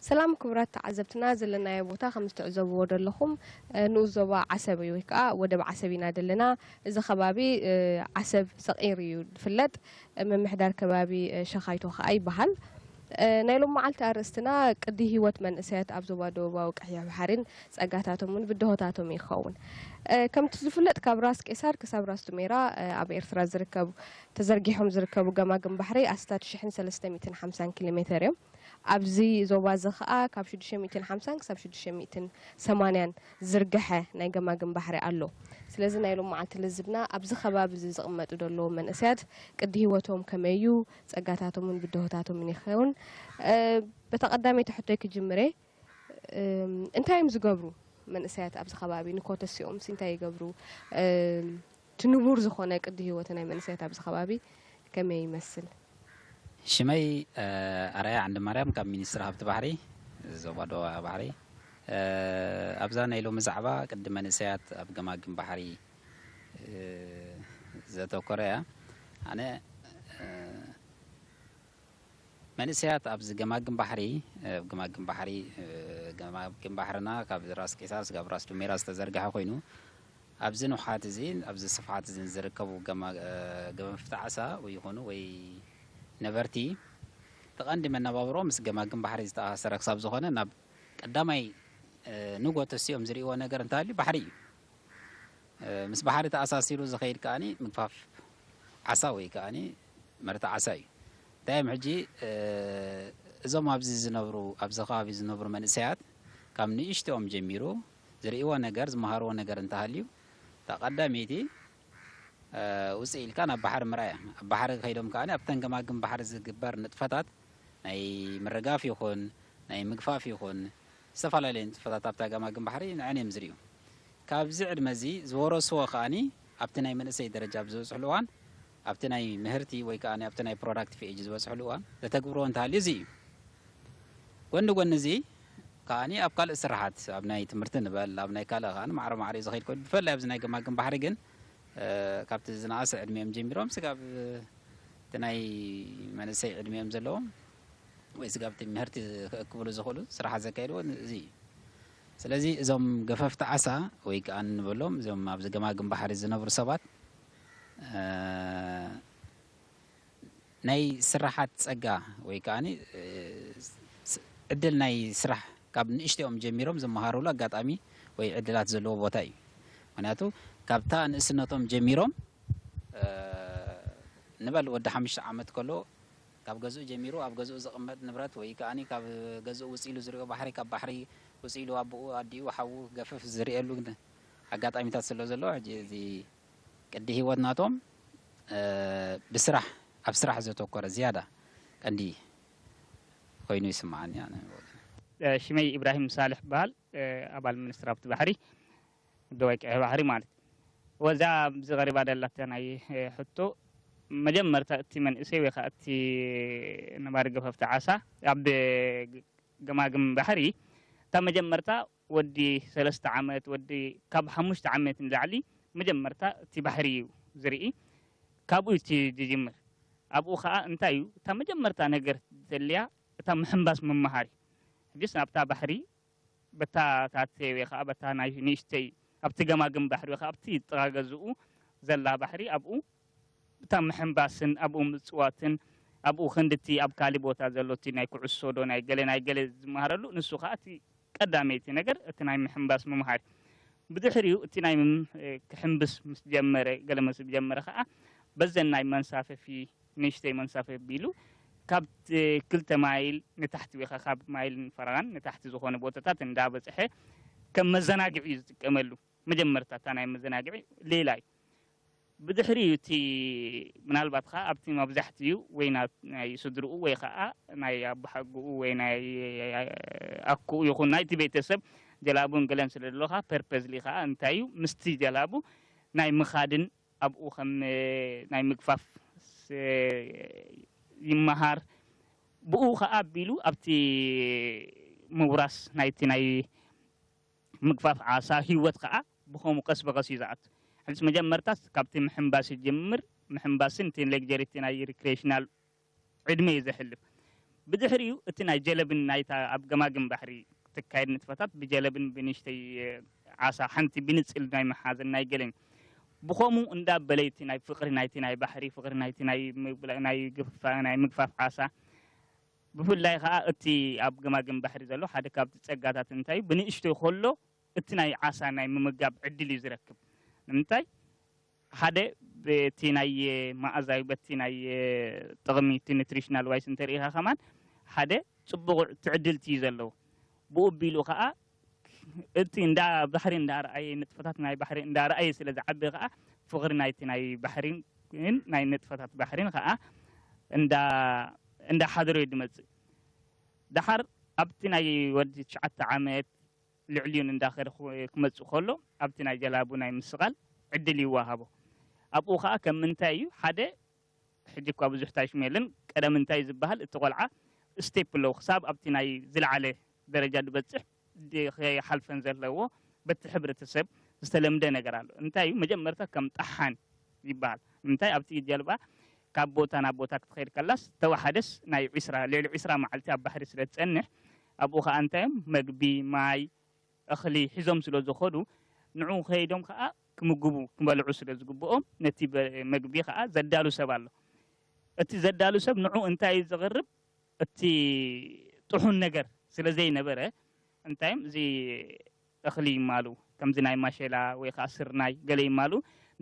ሰላም ክቡራት ተዓዘብትና፣ ዘለናዮ ቦታ ከም እትዕዘብዎ ዘለኹም፣ እ፣ ንኡስ ዞባ ዓሰብ እዩ፣ ወይ ከዓ ወደብ ዓሰብ ኢና ዘለና። እዚ ከባቢ፣ እ፣ ዓሰብ ሰቒር እዩ ዝፍለጥ። እ፣ ምምሕዳር ከባቢ፣ እ፣ ሸኻይቶ ከዓ ይበሃል። እ፣ ናይ ሎም መዓልቲ ኣርእስትና ቅዲ ህይወት መንእሰያት ኣብ ዞባ ደቡባዊ ቀይሕ ባሕሪን ጸጋታቶምን ብድሆታቶምን ይኸውን። እ፣ ከምቲ ዝፍለጥ ካብ ራስ ቄሳር ክሳብ ራስ ዱሜራ፣ እ፣ ኣብ ኤርትራ ዝርከቡ፣ ተዘርጊሖም ዝርከቡ ገማግም ባሕሪ ኣስታት ሽሕን ሰለስተ ሚእትን ሓምሳን ኪሎ ሜተር እዮም። ኣብዚ ዞባ እዚ ኸኣ ካብ ሽዱሽተ ሚእትን ሓምሳን ክሳብ ሽዱሽተ ሚእትን ሰማንያን ዝርግሐ ናይ ገማግም ባሕሪ ኣሎ። ስለዚ ናይ ሎም መዓልቲ ልዝብና ኣብዚ ከባቢ እዚ ዝቕመጡ ዘለዉ መንእሰያት ቅዲ ህይወቶም ከመይ እዩ፣ ጸጋታቶምን ብድሆታቶምን ይኸውን። እ፣ በታ ቀዳመይቲ ሕቶይ ክጅምር እየ። እም፣ እንታይ እዮም ዝገብሩ መንእሰያት ኣብዚ ከባቢ? ንኮተሲኦምሲ እንታይ ይገብሩ? እም፣ እቲ ንቡር ዝኾነ ቅዲ ህይወት ናይ መንእሰያት ኣብዚ ከባቢ ከመይ ይመስል? ሽመይ፣ እ፣ ኣርኣያ ዓንደማርያም ካብ ሚኒስትሪ ሃብቲ ባሕሪ፣ ዞባ ደቡባዊ ባሕሪ። እ፣ ኣብዛ ናይ ሎሚ ዛዕባ ቅዲ መንእሰያት ኣብ ገማግም ባሕሪ፣ እ፣ ዘተኮረ እያ። ኣነ፣ እ፣ መንእሰያት ኣብዚ ገማግም ባሕሪ፣ እ፣ ኣብ ገማግም ባሕሪ፣ እ፣ ገማግም ባሕርና ካብ ራስ ቄሳር ስጋብ ራስ ዱሜራ ዝተዘርግሐ ኮይኑ፣ ኣብዚ ንውሓት እዚ፣ ኣብዚ ስፍሓት እዚ ዝርከቡ ገማ-፣ እ፣ ገፈፍቲ ዓሳ ወይ ይኹኑ ወይ ነበርቲ፣ እቲ ቀንዲ መነባብሮ ምስ ገማግም ባሕሪ ዝተኣሳሰረ ክሳብ ዝኾነ፣ ናብ ቀዳማይ፣ እ፣ ንጎ ተሲኦም ዝርእይዎ ነገር እንተሃልዩ ባሕሪ እዩ። እ፣ ምስ ባሕሪ ተኣሳሲሩ ዝኸይድ ከኣኒ ምግፋፍ ዓሳ ወይ ከኣኒ መርታ ዓሳ እዩ። እንታይ እዮም ሕጂ፣ እ፣ እዞም ኣብዚ ዝነብሩ፣ ኣብዚ ከባቢ ዝነብሩ መንእሰያት ካብ ንእሽተኦም ጀሚሩ ዝርእይዎ ነገር፣ ዝመሃርዎ ነገር እንተሃልዩ፣ እታ ቀዳመይቲ፣ እ፣ ውፅእ ኢልካ ናብ ባሕሪ ምርኣይ እያ። ኣብ ባሕሪ ከይዶም ከኣኒ ኣብተን ገማግም ባሕሪ ዝግበር ንጥፈታት ናይ ምርጋፍ ይኹን ናይ ምግፋፍ ይኹን ዝተፈላለየ ንጥፈታት ኣብታ ገማግም ባሕሪ ንዐን እዮም ዝርእዩ። ካብዚ ዕድመ እዚ ዝወረስዎ ከኣኒ ኣብቲ ናይ መንእሰይ ደረጃ ኣብ ዝበፅሕሉ እዋን፣ ኣብቲ ናይ ምህርቲ ወይ ከኣ ኣብቲ ናይ ፕሮዳክቲቭ ኤጅ ዝበፅሕሉ እዋን ዘተግብርዎ እንተሃልዩ እዚ እዩ። ጎኒ ጎኒ እዚ ከኣኒ ኣብ ካልእ ስራሓት፣ ኣብ ናይ ትምህርቲ ንበል፣ ኣብ ናይ ካልእ ከኣ ማዕረ ማዕረ እዩ ዝኸይድ ኮይኑ፣ ብፍላይ ኣብዚ ናይ ገማግም ባሕሪ ግን፣ እ፣ ካብቲ ዝነኣሰ ዕድሚኦም ጀሚሮም ስጋብ እቲ ናይ መንእሰይ ዕድሚኦም ዘለዎም ወይ ስጋብ እቲ ምህርቲ ክእክብሉ ዝኽእሉ ስራሓት ዘካይድዎ እዚ እዩ። ስለዚ እዞም ገፈፍቲ ዓሳ ወይ ከኣ ንበሎም፣ እዞም ኣብዚ ገማግም ባሕሪ ዝነብሩ ሰባት፣ እ፣ ናይ ስራሓት ጸጋ ወይ ከኣ፣ እ፣ ስ-፣ ዕድል ናይ ስራሕ ካብ ንእሽተኦም ጀሚሮም ዝመሃሩሉ ኣጋጣሚ ወይ ዕድላት ዘለዎ ቦታ እዩ። ምኽንያቱ ካብታ ንእስነቶም ጀሚሮም፣ እ፣ ንበል ወዲ ሓሙሽተ ዓመት ከሎ ካብ ገዝኡ ጀሚሩ ኣብ ገዝኡ ዝቕመጥ ንብረት ወይ ከኣ ካብ ገዝኡ ውጽእ ኢሉ ዝሪኦ ባሕሪ፣ ካብ ባሕሪ ውጽእ ኢሉ ኣቦኡ፣ ኣዲኡ፣ ሓዉ ገፍፍ ዝሪኤሉ ኣጋጣሚታት ስለ ዘሎ፣ ሕጂ እዚ ቅዲ ህይወት ናቶም፣ እ፣ ብስራሕ፣ ኣብ ስራሕ ዘተኮረ ዝያዳ ቀንዲ ኮይኑ ይስምዓኒ ኣነ። እ፣ ሽመይ ኢብራሂም ሳልሕ ይበሃል። እ፣ ኣባል ሚኒስትሪ ሃብቲ ባሕሪ፣ ደቡባዊ ቀይሕ ባሕሪ ማለት። ወዛ ኣብዚ ቀሪባ ደላታ ናይ፣ እ፣ ሕቶ፣ መጀመርታ እቲ መንእሰይ ወይ ከኣ እቲ ነባሪ ገፈፍቲ ዓሳ ኣብ ገማግም ባሕሪ፣ እታ መጀመርታ ወዲ ሰለስተ ዓመት፣ ወዲ ካብ ሓሙሽተ ዓመት ንላዕሊ መጀመርታ እቲ ባሕሪ እዩ ዝርኢ። ካብኡ እዩ እቲ ዝጅምር። ኣብኡ ኸኣ እንታይ እዩ፣ እታ መጀመርታ ነገር ዘድልያ እታ ምሕንባስ ምምሃር እዩ። ሕጅስ ናብታ ባሕሪ በታ ታተ ወይ ኸኣ በታ ናይ ንእሽተይ ኣብቲ ገማግም ባሕሪ ወይ ኸኣ ኣብቲ ጥቓ ገዝኡ ዘላ ባሕሪ ኣብኡ እታ ምሕንባስን ኣብኡ ምጽዋትን ኣብኡ ክንድቲ ኣብ ካልእ ቦታ ዘሎ እቲ ናይ ኩዕሶ ዶ ናይ ገለ ናይ ገለ ዝመሃረሉ ንሱ ኸኣ እቲ ቀዳመይቲ ነገር እቲ ናይ ምሕንባስ ምምሃር። ብድሕሪኡ እቲ ናይ ምም-፣ እ፣ ክሕንብስ ምስ ጀመረ፣ ገለ ምስ ጀመረ ኸኣ በዘን ናይ መንሳፈፊ ንእሽተይ መንሳፈፊ ቢሉ ካብ ት-፣ ክልተ ማይል ንታሕቲ ወይ ኸዓ ካብ ማይልን ፈረቓን ንታሕቲ ዝኾነ ቦታታት እንዳበጽሐ ከም መዘናግዒ እዩ ዝጥቀመሉ። መጀመርታ እታ ናይ መዘናግዒ ሌላ እዩ። ብድሕሪኡ እቲ ምናልባት ኸዓ ኣብቲ መብዛሕትኡ ወይ ና-፣ ናይ ስድርኡ ወይ ኸዓ ናይ ኣቦሓጎኡ ወይ ናይ ኣኩኡ ይኹን ናይቲ ቤተሰብ ጀላቡን ገለን ስለ ዘሎ ኸዓ ፐርፐዝሊ ኸዓ እንታይ እዩ ምስቲ ጀላቡ ናይ ምኻድን ኣብኡ ከም ናይ ምግፋፍ ስ-፣ ይመሃር። ብኡ ኸዓ ኣቢሉ ኣብቲ ምውራስ ናይቲ ናይ ምግፋፍ ዓሳ ህይወት ኸዓ ብኸምኡ ቀስ ብቐስ እዩ ዝኣቱ። ሕጅስ መጀመርታስ ካብቲ ምሕንባስ ይጅምር። ምሕንባስን እቲ ሌግጀሪ እቲ ናይ ሪክሬሽናል ዕድመ እዩ ዘሕልፍ። ብድሕሪኡ እቲ ናይ ጀለብን ናይታ ኣብ ገማግም ባሕሪ ትካየድ ንጥፈታት ብጀለብን ብንእሽተይ ዓሳ ሓንቲ ብንጽል ናይ መሓዝን ናይ ገለን ብኸምኡ እንዳበለ እቲ ናይ ፍቕሪ ናይቲ ናይ ባሕሪ ፍቕሪ ናይቲ ናይ ምግብላ- ናይ ግፋ ናይ ምግፋፍ ዓሳ ብፍላይ ከዓ እቲ ኣብ ገማግም ባሕሪ ዘሎ ሓደ ካብቲ ጸጋታት እንታይ ብንእሽተይ ከሎ እቲ ናይ ዓሳ ናይ ምምጋብ ዕድል እዩ ዝረክብ። ንምንታይ ሓደ በቲ ናይ መኣዛዊ በቲ ናይ ጥቕሚ እቲ ኒትሪሽናል ዋይስ እንተሪኢኻ ከማን ሓደ ጽቡቕ ትዕድልቲ እዩ ዘለዎ። ብኡ ቢሉ ከዓ እቲ እንዳ ባሕሪ እንዳረኣየ ንጥፈታት ናይ ባሕሪ እንዳረኣየ ስለ ዝዓቢ ከዓ ፍቕሪ ናይቲ ናይ ባሕሪን ናይ ንጥፈታት ባሕሪን ከዓ እንዳ እንዳሓደሮ እዩ ዝመፅእ። ደሓር ኣብቲ ናይ ወዲ ትሽዓተ ዓመት ልዕሊኡን እንዳኸደ ክመፅእ ከሎ ኣብቲ ናይ ጀላቡ ናይ ምስቓል ዕድል ይወሃቦ። ኣብኡ ከዓ ከም ምንታይ እዩ ሓደ ሕጂ እኳ ብዙሕ ታይሽሙ የለን። ቀደም እንታይ ዝበሃል እቲ ቆልዓ ስቴፕ ኣለዎ ክሳብ ኣብቲ ናይ ዝለዓለ ደረጃ ዝበፅሕ ከይሓልፈን ዘለዎ በቲ ሕብረተሰብ ዝተለምደ ነገር ኣሎ። እንታይ እዩ መጀመርታ ከም ጠሓን ይበሃል። እንታይ ኣብቲ ጀልባ ካብ ቦታ ናብ ቦታ ክትኸይድ ከላስ ተወሓደስ ናይ ዒስራ ልዕሊ ዒስራ መዓልቲ ኣብ ባሕሪ ስለ ትፀንሕ ኣብኡ ከዓ እንታይ እዮም መግቢ ማይ እኽሊ ሒዞም ስለ ዝኸዱ ንዑ ከይዶም ከዓ ክምግቡ ክበልዑ ስለ ዝግብኦም ነቲ መግቢ ከዓ ዘዳሉ ሰብ ኣሎ። እቲ ዘዳሉ ሰብ ንዑ እንታይ እዩ ዘቕርብ? እቲ ጥሑን ነገር ስለ ዘይነበረ እንታይ እዮም እዚ እኽሊ ይማሉ ከምዚ ናይ ማሸላ ወይ ከዓ ስርናይ ገለ ይማሉ።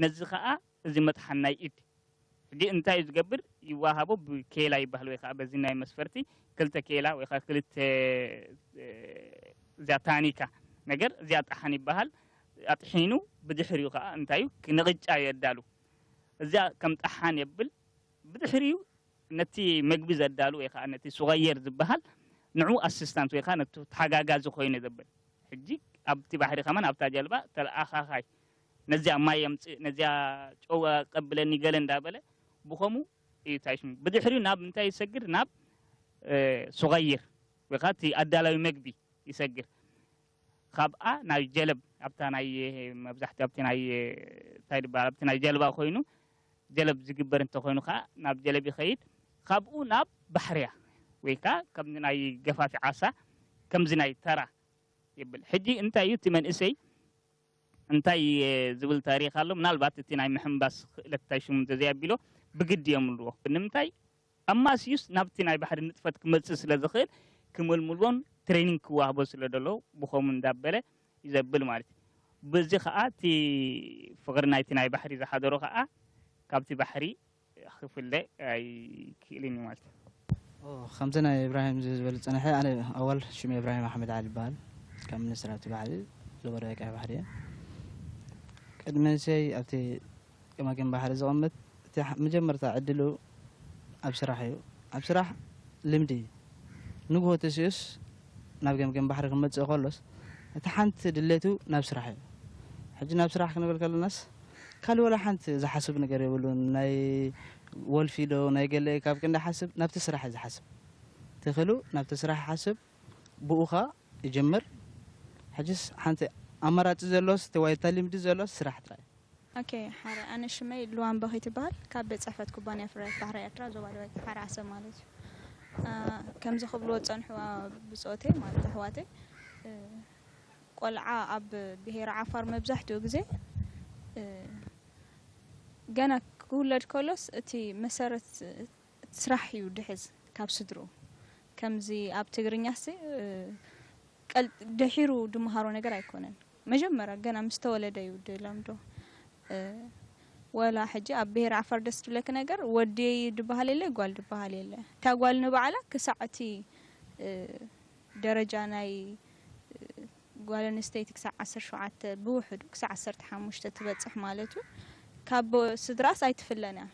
ነዚ ከዓ እዚ መጥሓን ናይ ኢድ ሕጂ እንታይ እዩ ዝገብር? ይወሃቦ ብኬላ ይበሃል ወይ ከዓ በዚ ናይ መስፈርቲ ክልተ ኬላ ወይ ከዓ ክልተ እዚኣ ታኒካ ነገር እዚኣ ጠሓን ይበሃል። ኣጥሒኑ ብድሕሪኡ ከዓ እንታይ እዩ ንቕጫ የዳሉ። እዚኣ ከም ጠሓን የብል። ብድሕሪኡ ነቲ መግቢ ዘዳሉ ወይ ከዓ ነቲ ሱቐየር ዝበሃል ንዑ ኣሲስታንት ወይ ከዓ ነቲ ተሓጋጋዚ ኮይኑ ዘብል ሕጂ ኣብቲ ባሕሪ ከማን ኣብታ ጀልባ ተለኣኻኻይ ነዚኣ ማይ የምፅእ ነዚኣ ጨው ቀብለኒ ገለ እንዳበለ ብኸሙ እዩ ታይሽሙ ብድሕሪኡ ናብ እንታይ ይሰግር ናብ ሱቐይር ወይ ከዓ እቲ ኣዳላዊ መግቢ ይሰግር። ካብኣ ናብ ጀለብ ኣብታ ናይ መብዛሕትኡ ኣብቲ ናይ እንታይ ድበሃል ኣብቲ ናይ ጀልባ ኮይኑ ጀለብ ዝግበር እንተኾይኑ ከዓ ናብ ጀለብ ይኸይድ። ካብኡ ናብ ባሕርያ ወይ ከዓ ከምዚ ናይ ገፋፊ ዓሳ ከምዚ ናይ ተራ ይብል። ሕጂ እንታይ እዩ እቲ መንእሰይ እንታይ ዝብል ታሪክ ኣሎ ምናልባት እቲ ናይ ምሕንባስ ክእለት እንታይ ሽሙ እንተዘይኣቢሎ ብግዲ እዮም ልዎ ንምንታይ ኣማስዩስ ናብቲ ናይ ባሕሪ ንጥፈት ክመጽእ ስለ ዝኽእል ክምልምልዎን ትሬኒንግ ክዋህቦ ስለ ደሎ ብኸሙ እንዳበለ ይዘብል ማለት እዩ። በዚ ከዓ እቲ ፍቕሪ ናይቲ ናይ ባሕሪ ዝሓደሮ ከዓ ካብቲ ባሕሪ ክፍለ ኣይክእልን እዩ ማለት እዩ። ከምቲ ናይ እብራሂም ዝበል ዝፀንሐ ኣነ ኣዋል ሽም እብራሂም ኣሕመድ ዓሊ ይበሃል። ካብ ሚኒስትር ኣብቲ ባሕሪ ዞባ ደቡብ ቀይ ባሕሪ እየ። ቅድሚ ንሰይ ኣብቲ ገማግም ባሕሪ ዝቐምጥ እቲ መጀመርታ ዕድሉ ኣብ ስራሕ እዩ። ኣብ ስራሕ ልምዲ እዩ። ንግሆ ተሲኡስ ናብ ገምገም ባሕሪ ክመፅእ ከሎስ እቲ ሓንቲ ድሌቱ ናብ ስራሕ እዩ። ሕጂ ናብ ስራሕ ክንብል ከለናስ ካልእ ወላ ሓንቲ ዝሓስብ ነገር የብሉን። ናይ ወልፊ ዶ ናይ ገለ ካብ ክንዲ ሓስብ ናብቲ ስራሕ እዩ ዝሓስብ። ትኽሉ ናብቲ ስራሕ ይሓስብ ብኡ ኸ ይጅምር። ሕጅስ ሓንቲ ኣማራፂ ዘሎስ እቲ ዋይታ ልምዲ ዘሎስ ስራሕ ጥራይ። ኦኬ ሓረ ኣነ ሽመይ ልዋን በኺ ትበሃል ካብ ቤት ፅሕፈት ኩባንያ ፍርያት ባሕሪ ኤርትራ ዞባ ደቡብ ሓረ ዓሰብ ማለት እዩ። ከምዚ ክብልዎ ዝፀንሑ ብፆተይ ማለት ኣሕዋተይ ቆልዓ ኣብ ብሄረ ዓፋር መብዛሕትኡ ግዜ ገና ክውለድ ከሎስ እቲ መሰረት እቲ ስራሕ እዩ ድሕዝ ካብ ስድርኡ ከምዚ ኣብ ትግርኛሲ ቀል ድሒሩ ድመሃሮ ነገር ኣይኮነን መጀመርያ ገና ምስ ተወለደ እዩ ድለምዶ ወላ ሕጂ ኣብ ብሄር ዓፋር ደስ ድብለኪ ነገር ወዲ ድበሃል የለ ጓል ድበሃል የለ እታ ጓል ንባዕላ ክሳዕ እቲ ደረጃ ናይ ጓል ኣንስተይቲ ክሳዕ ዓሰርተ ሸውዓተ ብውሕዱ ክሳዕ ዓሰርተ ሓሙሽተ ትበፅሕ ማለት እዩ ካብ ስድራስ ኣይትፍለን እያ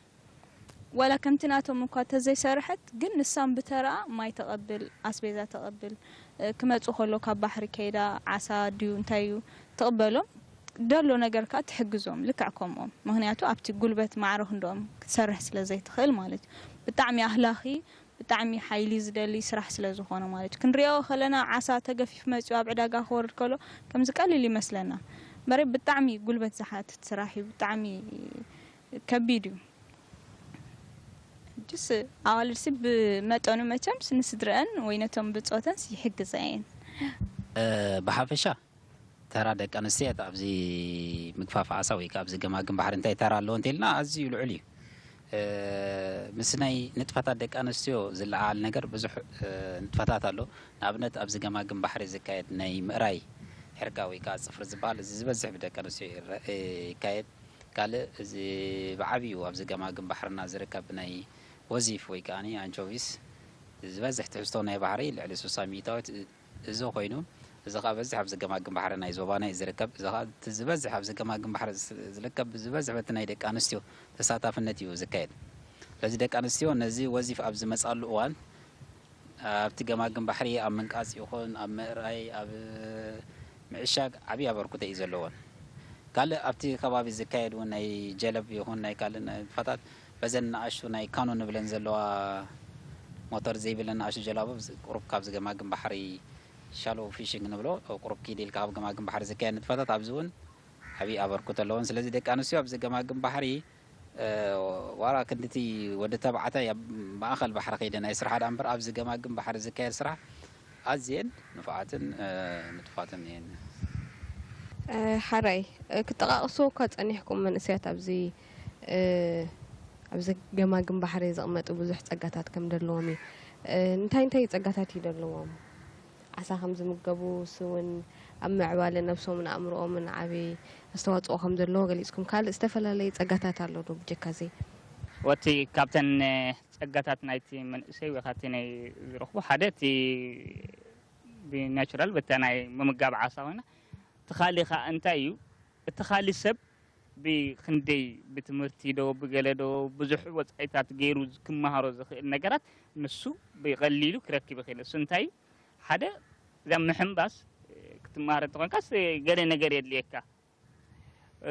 ዋላ ከምቲ ናቶም እኳ ተዘይሰርሐት ግን ንሳም ብተረኣ ማይ ተቐብል ኣስቤዛ ተቐብል ክመፁ ከሎ ካብ ባሕሪ ከይዳ ዓሳ ድዩ እንታይ እዩ ትቕበሎም ደሎ ነገር ከዓ ትሕግዞም ልክዕ ከምኦም ምክንያቱ ኣብቲ ጉልበት ማዕረ ክንድኦም ክትሰርሕ ስለ ዘይትኽእል ማለት እዩ ብጣዕሚ ኣህላኺ ብጣዕሚ ሓይሊ ዝደሊ ስራሕ ስለ ዝኾነ ማለት እዩ። ክንሪኦ ከለና ዓሳ ተገፊፉ መፂኡ ኣብ ዕዳጋ ክወርድ ከሎ ከምዚ ቀሊል ይመስለና እምበረ ብጣዕሚ ጉልበት ዝሓትት ስራሕ እዩ። ብጣዕሚ ከቢድ እዩ። ስ ኣዋልድሲ ብመጠኑ መቸምስ ንስድረአን ወይ ነቶም ብጾተንስ ይሕግዛ እየን። ብሓፈሻ ተራ ደቂ ኣንስትዮ ኣብዚ ምግፋፍ ዓሳ ወይ ከዓ ኣብዚ ገማግም ባሕሪ እንታይ ተራ ኣለዎ እንተልና ኣዝዩ ልዑል እዩ። ምስ ናይ ንጥፈታት ደቂ ኣንስትዮ ዝለዓል ነገር ብዙሕ ንጥፈታት ኣሎ። ንኣብነት ኣብዚ ገማግም ባሕሪ ዝካየድ ናይ ምእራይ ሕርጋ ወይ ከዓ ፅፍሪ ዝበሃል እዚ ዝበዝሕ ብደቂ ኣንስትዮ ይረ- ይካየድ። ካልእ እዚ ብዓብዩ ኣብዚ ገማግም ባሕርና ዝርከብ ናይ ወዚፍ ወይ ከዓ ኣንቾቪስ ዝበዝሕ ትሕዝቶ ናይ ባሕሪ ልዕሊ ስሳ ሚእታዊት እዚ ኮይኑ እዚ ከዓ በዝሕ ኣብዚ ገማግም ባሕሪ ናይ ዞባና እዩ ዝርከብ። እዚ ከዓ እቲ ዝበዝሕ ኣብዚ ገማግም ባሕሪ ዝስ- ዝርከብ ዝበዝሕ በቲ ናይ ደቂ ኣንስትዮ ተሳታፍነት እዩ ዝካየድ። ስለዚ ደቂ ኣንስትዮ ነዚ ወዚፍ ኣብ ዝመፃሉ እዋን ኣብቲ ገማግም ባሕሪ ኣብ ምንቃፅ ይኹን ኣብ ምእራይ ኣብ ምዕሻግ ዓብዪ ኣበርክቶ እዩ ዘለዎን። ካልእ ኣብቲ ከባቢ ዝካየድ እውን ናይ ጀለብ ይኹን ናይ ካልእ ንጥፈታት በዘን ንኣሽቱ ናይ ካኖ ንብለን ዘለዋ ሞተር ዘይብለን ንኣሽቱ ጀላቡ ቁሩብ ካብዚ ገማግም ባሕሪ ሻሎ ፊሽንግ ንብሎ ቁሩብ ኪድ ኢልካ ካብ ገማግም ባሕሪ ዝካየድ ንጥፈታት ኣብዚ እውን ዓብዪ ኣበርክቶ ኣለዎን። ስለዚ ደቂ ኣንስትዮ ኣብዚ ገማግም ባሕሪ ዋላ ክንድቲ ወዲ ተባዕታይ ኣብ ማእኸል ባሕሪ ከይደ ናይ ስራሕ ዳ እምበር ኣብዚ ገማግም ባሕሪ ዝካየድ ስራሕ ኣዝየን ንፉዓትን ንጡፋትን እየን። ሓራይ ክጠቃቅስዎ እኳ ጸኒሕኩም መንእሰያት ኣብዚ ኣብዚ ገማግም ባሕሪ ዘቕመጡ ብዙሕ ጸጋታት ከም ዘለዎም እዩ። እንታይ እንታይ ጸጋታት እዩ ዘለዎም? ዓሳ ከም ዝምገቡ ስውን ኣብ ምዕባለ ነብሶምን ኣእምሮኦምን ዓቢ ኣስተዋጽኦ ከም ዘለዎ ገሊጽኩም። ካልእ ዝተፈላለየ ጸጋታት ኣሎ ዶ ብጀካ እዚ? ወቲ ካብተን ጸጋታት ናይቲ መንእሰይ ወይ ካብቲ ናይ ዝረኽቦ ሓደ እቲ ብናቹራል በታ ናይ ምምጋብ ዓሳ ኮይና እቲ ካሊ ከዓ እንታይ እዩ እቲ ካሊ ሰብ ብክንደይ ብትምህርቲ ዶ ብገለ ዶ ብዙሕ ወፃኢታት ገይሩ ክመሃሮ ዝኽእል ነገራት ንሱ ብቐሊሉ ክረክብ ይኽእል። እሱ እንታይ ሓደ እዛ ምሕንባስ ክትመሃር እንተኾንካስ ገለ ነገር የድልየካ።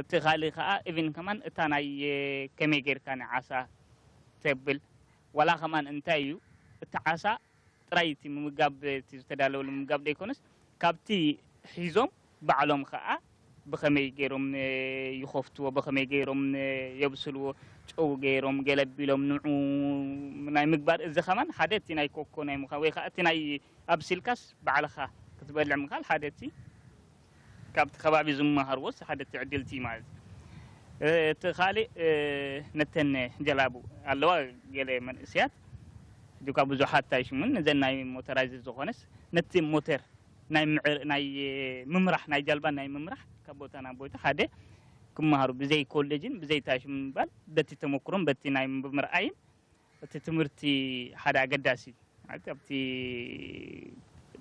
እቲ ካልእ ከዓ ኢቭን ከማን እታ ናይ ከመይ ጌርካ ንዓሳ ተብል ዋላ ከማን እንታይ እዩ እቲ ዓሳ ጥራይ እቲ ምምጋብ እቲ ዝተዳለወሉ ምምጋብ ዘይኮነስ ካብቲ ሒዞም ባዕሎም ከዓ ብኸመይ ገይሮም ይኸፍትዎ፣ ብኸመይ ገይሮም የብስልዎ፣ ጨው ገይሮም ገለ ኣቢሎም ንዑ ናይ ምግባር፣ እዚ ኸማን ሓደ እቲ ናይ ኮኮ ናይ ምዃን ወይ ከዓ እቲ ናይ ኣብሲልካስ ባዕልኻ ክትበልዕ ምኻል ሓደ እቲ ካብቲ ከባቢ ዝመሃርዎስ ሓደ እቲ ዕድልቲ ማለት እዩ። እቲ ካልእ ነተን ጀላቡ ኣለዋ ገለ መንእሰያት ሕጂ እኳ ብዙሓት ኣይሽሙን ነዘን ናይ ሞተራይዝድ ዝኾነስ ነቲ ሞተር ናይ ምዕር ናይ ምምራሕ ናይ ጃልባ ናይ ምምራሕ ካብ ቦታ ናብ ቦታ ሓደ ክመሃሩ ብዘይ ኮሌጅን ብዘይ ታሽም ምባል በቲ ተመክሮን በቲ ናይ ብምርኣይን እቲ ትምህርቲ ሓደ ኣገዳሲ ማለት ኣብቲ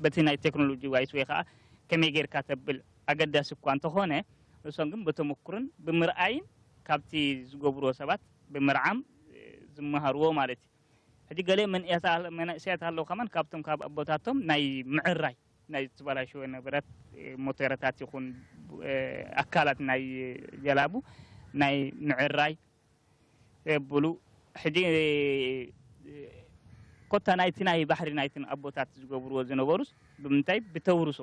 በቲ ናይ ቴክኖሎጂ ዋይስ ወይ ከዓ ከመይ ጌርካ ተብል ኣገዳሲ እኳ እንተኾነ እሶም ግን ብተመክሮን ብምርኣይን ካብቲ ዝገብርዎ ሰባት ብምርዓም ዝመሃርዎ ማለት እዩ። ሕጂ ገለ መንእሰያት ኣለዉ ከማን ካብቶም ካብ ኣቦታቶም ናይ ምዕራይ ናይ ዝተበላሸወ ነገራት ሞተረታት ይኹን ኣካላት ናይ ጀላቡ ናይ ምዕራይ የብሉ። ሕጂ ኮታ ናይቲ ናይ ባሕሪ ናይትን ኣቦታት ዝገብርዎ ዝነበሩስ ብምንታይ ብተውርሶ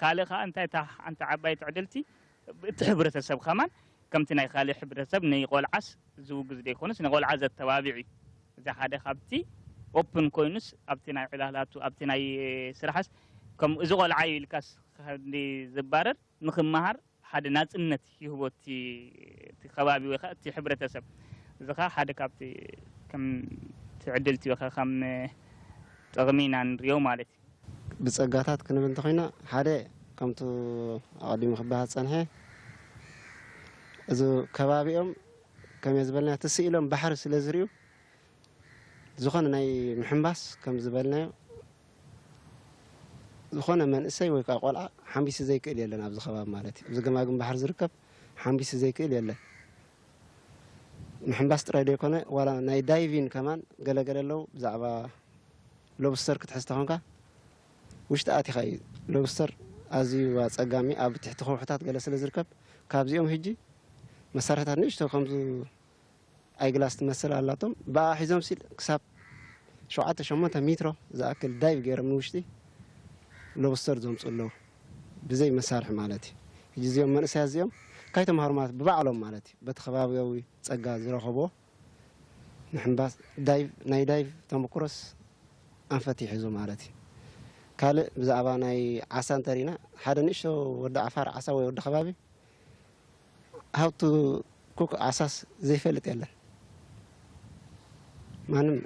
ካልእ ከዓ እንታይ እታ ሓንቲ ዓባይ ትዕድልቲ እቲ ሕብረተሰብ ከማን ከምቲ ናይ ካልእ ሕብረተሰብ ንቆልዓስ ዝውግዝ ዘይኮነስ ንቆልዓ ዘተባብዕ እዩ። እዚ ሓደ ካብቲ ኦፕን ኮይኑስ ኣብቲ ናይ ዕላላቱ ኣብቲ ናይ ስራሕስ ከም እዚ ቆልዓ እዩ ኢልካስ ዝባረር ንክመሃር ሓደ ናፅነት ይህቦ እቲ ከባቢ ወይ ከዓ እቲ ሕብረተሰብ እዚ ከዓ ሓደ ካብቲ ከም ትዕድልቲ ወይ ከዓ ከም ጥቕሚ ኢና ንሪኦ ማለት እዩ። ብፀጋታት ክንብል እንተኮይና ሓደ ከምቱ ኣቐዲሙ ክበሃል ዝፀንሐ እዚ ከባቢኦም ከመይ ዝበልና ትስኢሎም ባሕሪ ስለ ዝርእዩ ዝኾነ ናይ ምሕንባስ ከም ዝበልናዮ ዝኾነ መንእሰይ ወይ ከዓ ቆልዓ ሓምቢሱ ዘይክእል የለን ኣብዚ ከባቢ ማለት እዩ። እዚ ገማግም ባሕሪ ዝርከብ ሓምቢሱ ዘይክእል የለን። ምሕንባስ ጥራይ ዘይኮነ ዋላ ናይ ዳይቪን ከማን ገለገለ ኣለዉ ብዛዕባ ሎብስተር ክትሕዝ ተኾንካ ውሽጢ ኣቲኻ እዩ ሎብስተር ኣዝዩ ኣፀጋሚ ኣብ ትሕቲ ከውሕታት ገለ ስለ ዝርከብ ካብዚኦም ህጂ መሳርሕታት ንእሽቶ ከምዚ ኣይግላስ ትመስል ኣላቶም ብኣ ሒዞም ሲል ክሳብ ሸውዓተ ሸሞንተ ሚትሮ ዝኣክል ዳይቭ ገይሮም ንውሽጢ ሎብስተር ዘምፁ ኣለዉ ብዘይ መሳርሒ ማለት እዩ። ሕጂ እዚኦም መንእሰያት እዚኦም ካይተምሃሩ ማለት ብባዕሎም ማለት እዩ በቲ ከባቢያዊ ፀጋ ዝረኸብዎ ምሕንባስ ዳይቭ፣ ናይ ዳይቭ ተመክሮስ ኣንፈት ይሕዙ ማለት እዩ። ካልእ ብዛዕባ ናይ ዓሳ እንተሪና፣ ሓደ ንእሽቶ ወዲ ዓፋር ዓሳ ወይ ወዲ ከባቢ ሃውቱ ኩክ ዓሳስ ዘይፈልጥ የለን። ማንም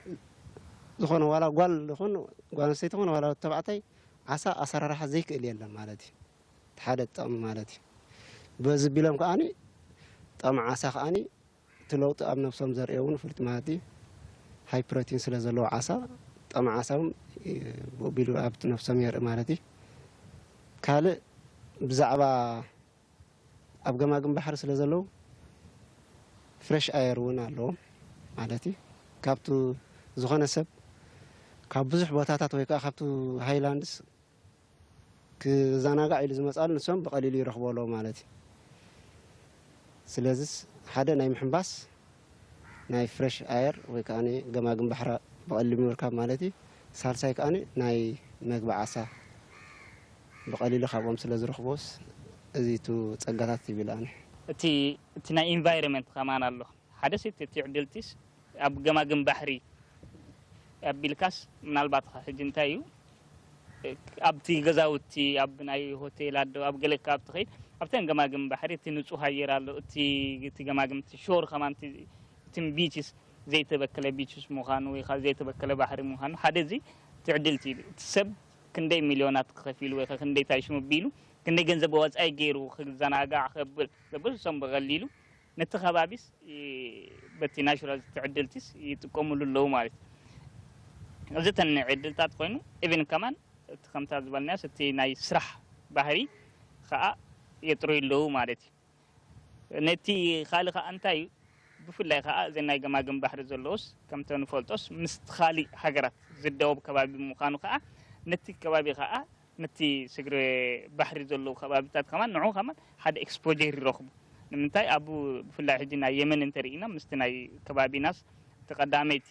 ዝኾነ ዋላ ጓል ይኹን ጓል ኣንስተይቲ ይኹን ዋላ ተባዕታይ ዓሳ ኣሰራርሓ ዘይክእል የለን ማለት እዩ። እቲ ሓደ ጠቕሚ ማለት እዩ። በዚ ቢሎም ከዓኒ ጠቕሚ ዓሳ ከዓኒ እቲ ለውጢ ኣብ ነብሶም ዘርእዮ እውን ፍሉጥ ማለት እዩ። ሃይ ፕሮቲን ስለ ዘለዎ ዓሳ ጠቕሚ ዓሳ እውን ብኡ ቢሉ ኣብቲ ነብሶም የርኢ ማለት እዩ። ካልእ ብዛዕባ ኣብ ገማግም ባሕሪ ስለ ዘለዉ ፍሬሽ ኣየር እውን ኣለዎም ማለት እዩ። ካብቱ ዝኾነ ሰብ ካብ ብዙሕ ቦታታት ወይ ከዓ ካብቱ ሃይላንድስ ክዘናጋዕ ኢሉ ዝመፅኣሉ ንሶም ብቐሊሉ ይረኽቡ ኣለዉ ማለት እዩ። ስለዚስ ሓደ ናይ ምሕንባስ ናይ ፍሬሽ ኣየር ወይ ከዓ ገማግም ባሕራ ብቐሊሉ ምርካብ ማለት እዩ። ሳልሳይ ከዓ ናይ መግቢ ዓሳ ብቐሊሉ ካብኦም ስለ ዝረኽቦስ እዚ ቱ ጸጋታት ይብል ኣነ። እቲ እቲ ናይ ኢንቫይሮንመንት ከማን ኣሎ። ሓደ ሴት እቲ ዕድልቲስ ኣብ ገማግም ባሕሪ ኣቢልካስ ምናልባት ኸ ሕጂ እንታይ እዩ ኣብቲ ገዛውቲ ኣብ ናይ ሆቴል ኣዶ ኣብ ገለ ካብ ትኸይድ ኣብተን ገማግም ባሕሪ እቲ ንጹህ ኣየር ኣሎ። እቲ እቲ ገማግም እቲ ሾር ከማን እቲ እትን ቢችስ ዘይተበከለ ቢችስ ምዃኑ ወይ ከዓ ዘይተበከለ ባሕሪ ምዃኑ ሓደ እዚ ትዕድልቲ እዩ። እቲ ሰብ ክንደይ ሚልዮናት ክኸፊሉ ወይ ከዓ ክንደይ ታይሽሙ ቢሉ ክንደይ ገንዘብ ወፃኢ ገይሩ ክዘናጋዕ ከብል ዘብል እሶም ብቐሊሉ ነቲ ከባቢስ ይ- በቲ ናቹራል ትዕድልቲስ ይጥቀሙሉ ኣለዉ ማለት እዩ። እዚ ተን ዕድልታት ኮይኑ ኢቨን ከማን እቲ ከምታ ዝበልናዮስ እቲ ናይ ስራሕ ባህሪ ከዓ የጥርዩ ኣለዉ ማለት እዩ። ነቲ ካልእ ከዓ እንታይ እዩ ብፍላይ ከዓ እዚ ናይ ገማግም ባሕሪ ዘለዎስ ከምተ ንፈልጦስ ምስ ካሊእ ሃገራት ዝደወብ ከባቢ ብምዃኑ ከዓ ነቲ ከባቢ ከዓ ነቲ ስግሪ ባሕሪ ዘለዉ ከባቢታት ከማን ንዑ ከማን ሓደ ኤክስፖጀር ይረኽቡ። ንምንታይ ኣብኡ ብፍላይ ሕጂ ናይ የመን እንተርኢና ምስቲ ናይ ከባቢናስ እቲ ቀዳመይቲ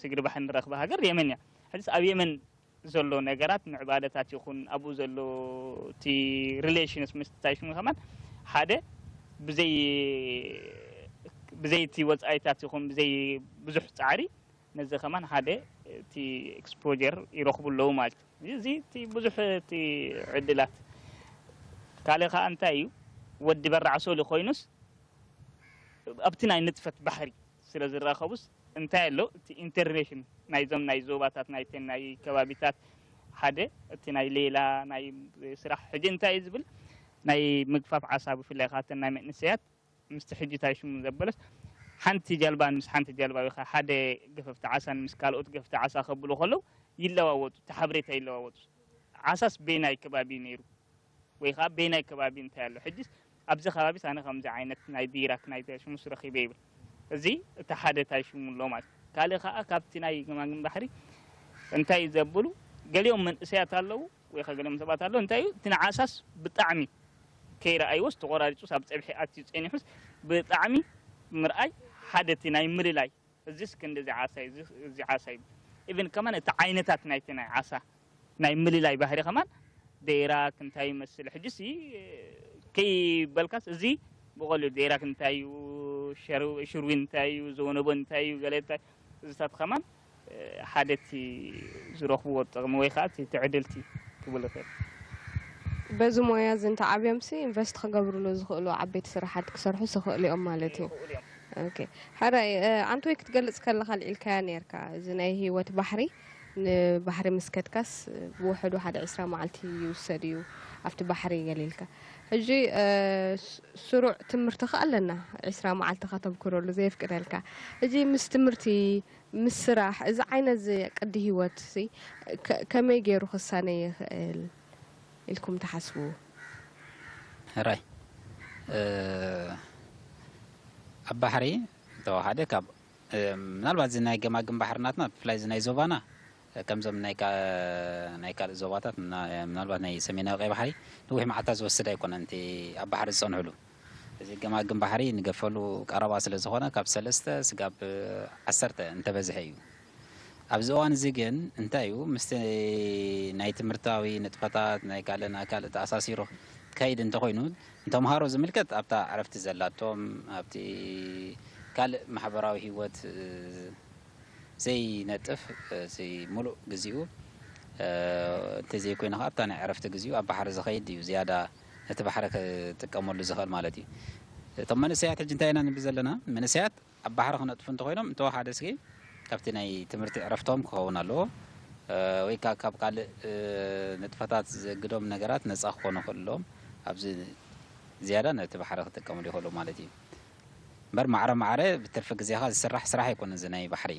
ስግሪ ባሕሪ ንረኽባ ሃገር የመን እያ። ሕዚስ ኣብ የመን ዘሎ ነገራት ምዕባለታት ይኹን ኣብኡ ዘሎ እቲ ሪሌሽንስ ምስቲ ታይሽሙ ከማን ሓደ ብዘይ ብዘይቲ ወፃኢታት ይኹን ብዘይ ብዙሕ ፃዕሪ ነዚ ከማን ሓደ እቲ ኤክስፖጀር ይረኽቡ ኣለዉ ማለት እዩ። እዚ እቲ ብዙሕ እቲ ዕድላት ካልእ ከዓ እንታይ እዩ ወዲ በራዕ ሶሊ ኮይኑስ ኣብቲ ናይ ንጥፈት ባሕሪ ስለ ዝራኸቡስ እንታይ ኣሎ እቲ ኢንተርቬሽን ናይዞም ናይ ዞባታት ናይተን ናይ ከባቢታት ሓደ እቲ ናይ ሌላ ናይ ስራሕ ሕጂ እንታይ እዩ ዝብል ናይ ምግፋፍ ዓሳ ብፍላይ ካተን ናይ መንእሰያት ምስቲ ሕጂ ታይ ሽሙ ዘበለስ ሓንቲ ጀልባ ምስ ሓንቲ ጀልባ ወይ ከዓ ሓደ ገፈፍቲ ዓሳን ምስ ካልኦት ገፈፍቲ ዓሳ ከብሉ ከለዉ ይለዋወጡ፣ እቲ ሓበሬታ ይለዋወጡ። ዓሳስ ቤናይ ከባቢ ነይሩ ወይ ከዓ ቤናይ ከባቢ እንታይ ኣሎ? ሕጂስ ኣብዚ ከባቢስ ኣነ ከምዚ ዓይነት ናይ ዲራክ ናይ ሽሙስ ረኺበ ይብል። እዚ እቲ ሓደ ታይ ሽሙ ኣሎ ማለት እዩ። ካልእ ከዓ ካብቲ ናይ ገማግም ባሕሪ እንታይ እዩ ዘብሉ ገሊኦም መንእሰያት ኣለዉ ወይ ከዓ ገሊኦም ሰባት ኣለዉ እንታይ እዩ እቲ ንዓሳስ ብጣዕሚ ከይረኣይዎስ ተቆራሪፁስ ኣብ ፀብሒ ኣትዩ ፀኒሑስ ብጣዕሚ ምርኣይ ሓደ እቲ ናይ ምልላይ እዚስ ክንዲ እዚ ዓሳ እዩ፣ እዚ ዓሳ እዩ። ኢቨን ከማን እቲ ዓይነታት ናይቲ ናይ ዓሳ ናይ ምልላይ ባህሪ ከማን ደይራክ እንታይ ይመስል ሕጂስ ከይበልካስ እዚ ብቐሊሉ ደይራክ እንታይ እዩ፣ ሽርዊን እንታይ እዩ፣ ዘወነቦ እንታይ እዩ፣ ገለ እንታይ እዚታት ከማን ሓደ እቲ ዝረኽብዎ ጥቕሚ ወይ ከዓ እቲ ትዕድልቲ ክብል ይኽእል። በዚ ሞያ እዚ እንተዓብዮምሲ ኢንቨስት ክገብርሉ ዝኽእሉ ዓበይቲ ስራሓት ክሰርሑ ዝኽእሉ እዮም ማለት እዩ። ኦኬ። ሕራይ ኣንቶይ ክትገልጽ ከለኻ ኣልዒልካያ ነርካ እዚ ናይ ህይወት ባሕሪ ንባሕሪ ምስ ከድካስ ብውሕዱ ሓደ ዕስራ መዓልቲ ይውሰድ እዩ ኣብቲ ባሕሪ ገሊልካ። ሕጂ ስሩዕ ትምህርቲ ከ ኣለና ዕስራ መዓልቲ ከተምክረሉ ዘየፍቅደልካ። ሕጂ ምስ ትምህርቲ ምስ ስራሕ እዚ ዓይነት እዚ ቅዲ ህይወት ሲ ከመይ ገይሩ ክሳነ ይኽእል ኢልኩም ትሓስቡ? ሕራይ ኣብ ባሕሪ እንተወሓደ ካብ ምናልባት እዚ ናይ ገማግም ባሕሪ ናትና ብፍላይ እዚ ናይ ዞባና ከምዞም ናይ ካልእ ዞባታት ምናልባት ናይ ሰሜናዊ ቀይ ባሕሪ ነዊሕ መዓልታት ዝወስድ ኣይኮነን እቲ ኣብ ባሕሪ ዝፀንሕሉ። እዚ ገማግም ባሕሪ ንገፈሉ ቀረባ ስለ ዝኾነ ካብ ሰለስተ ስጋብ ዓሰርተ እንተበዝሐ እዩ። ኣብዚ እዋን እዚ ግን እንታይ እዩ ምስቲ ናይ ትምህርታዊ ንጥፈታት ናይ ካልእ ናይ ካልእ ተኣሳሲሩ ከይድ እንተኾይኑ ንተምሃሮ ዝምልከት ኣብታ ዕረፍቲ ዘላቶም ኣብቲ ካልእ ማሕበራዊ ህይወት ዘይነጥፍ፣ ሙሉእ ግዜኡ እንተዘይኮይኑ ከዓ ኣብታ ናይ ዕረፍቲ ግዜኡ ኣብ ባሕሪ ዝኸይድ እዩ ዝያዳ ነቲ ባሕሪ ክጥቀመሉ ዝኽእል ማለት እዩ። እቶም መንእሰያት ሕጂ እንታይ ኢና ንብል ዘለና? መንእሰያት ኣብ ባሕሪ ክነጥፉ እንተኾይኖም እንተወሓደ እስኪ ካብቲ ናይ ትምህርቲ ዕረፍቶም ክኸውን ኣለዎ። ወይ ከዓ ካብ ካልእ ንጥፈታት ዘግዶም ነገራት ነፃ ክኾኑ ክእሎም ኣብዚ ዝያዳ ነቲ ባሕሪ ክጥቀምሉ ይኽእሉ ማለት እዩ። እምበር ማዕረ ማዕረ ብትርፊ ግዜኻ ዝስራሕ ስራሕ ኣይኮነን። እዚ ናይ ባሕሪ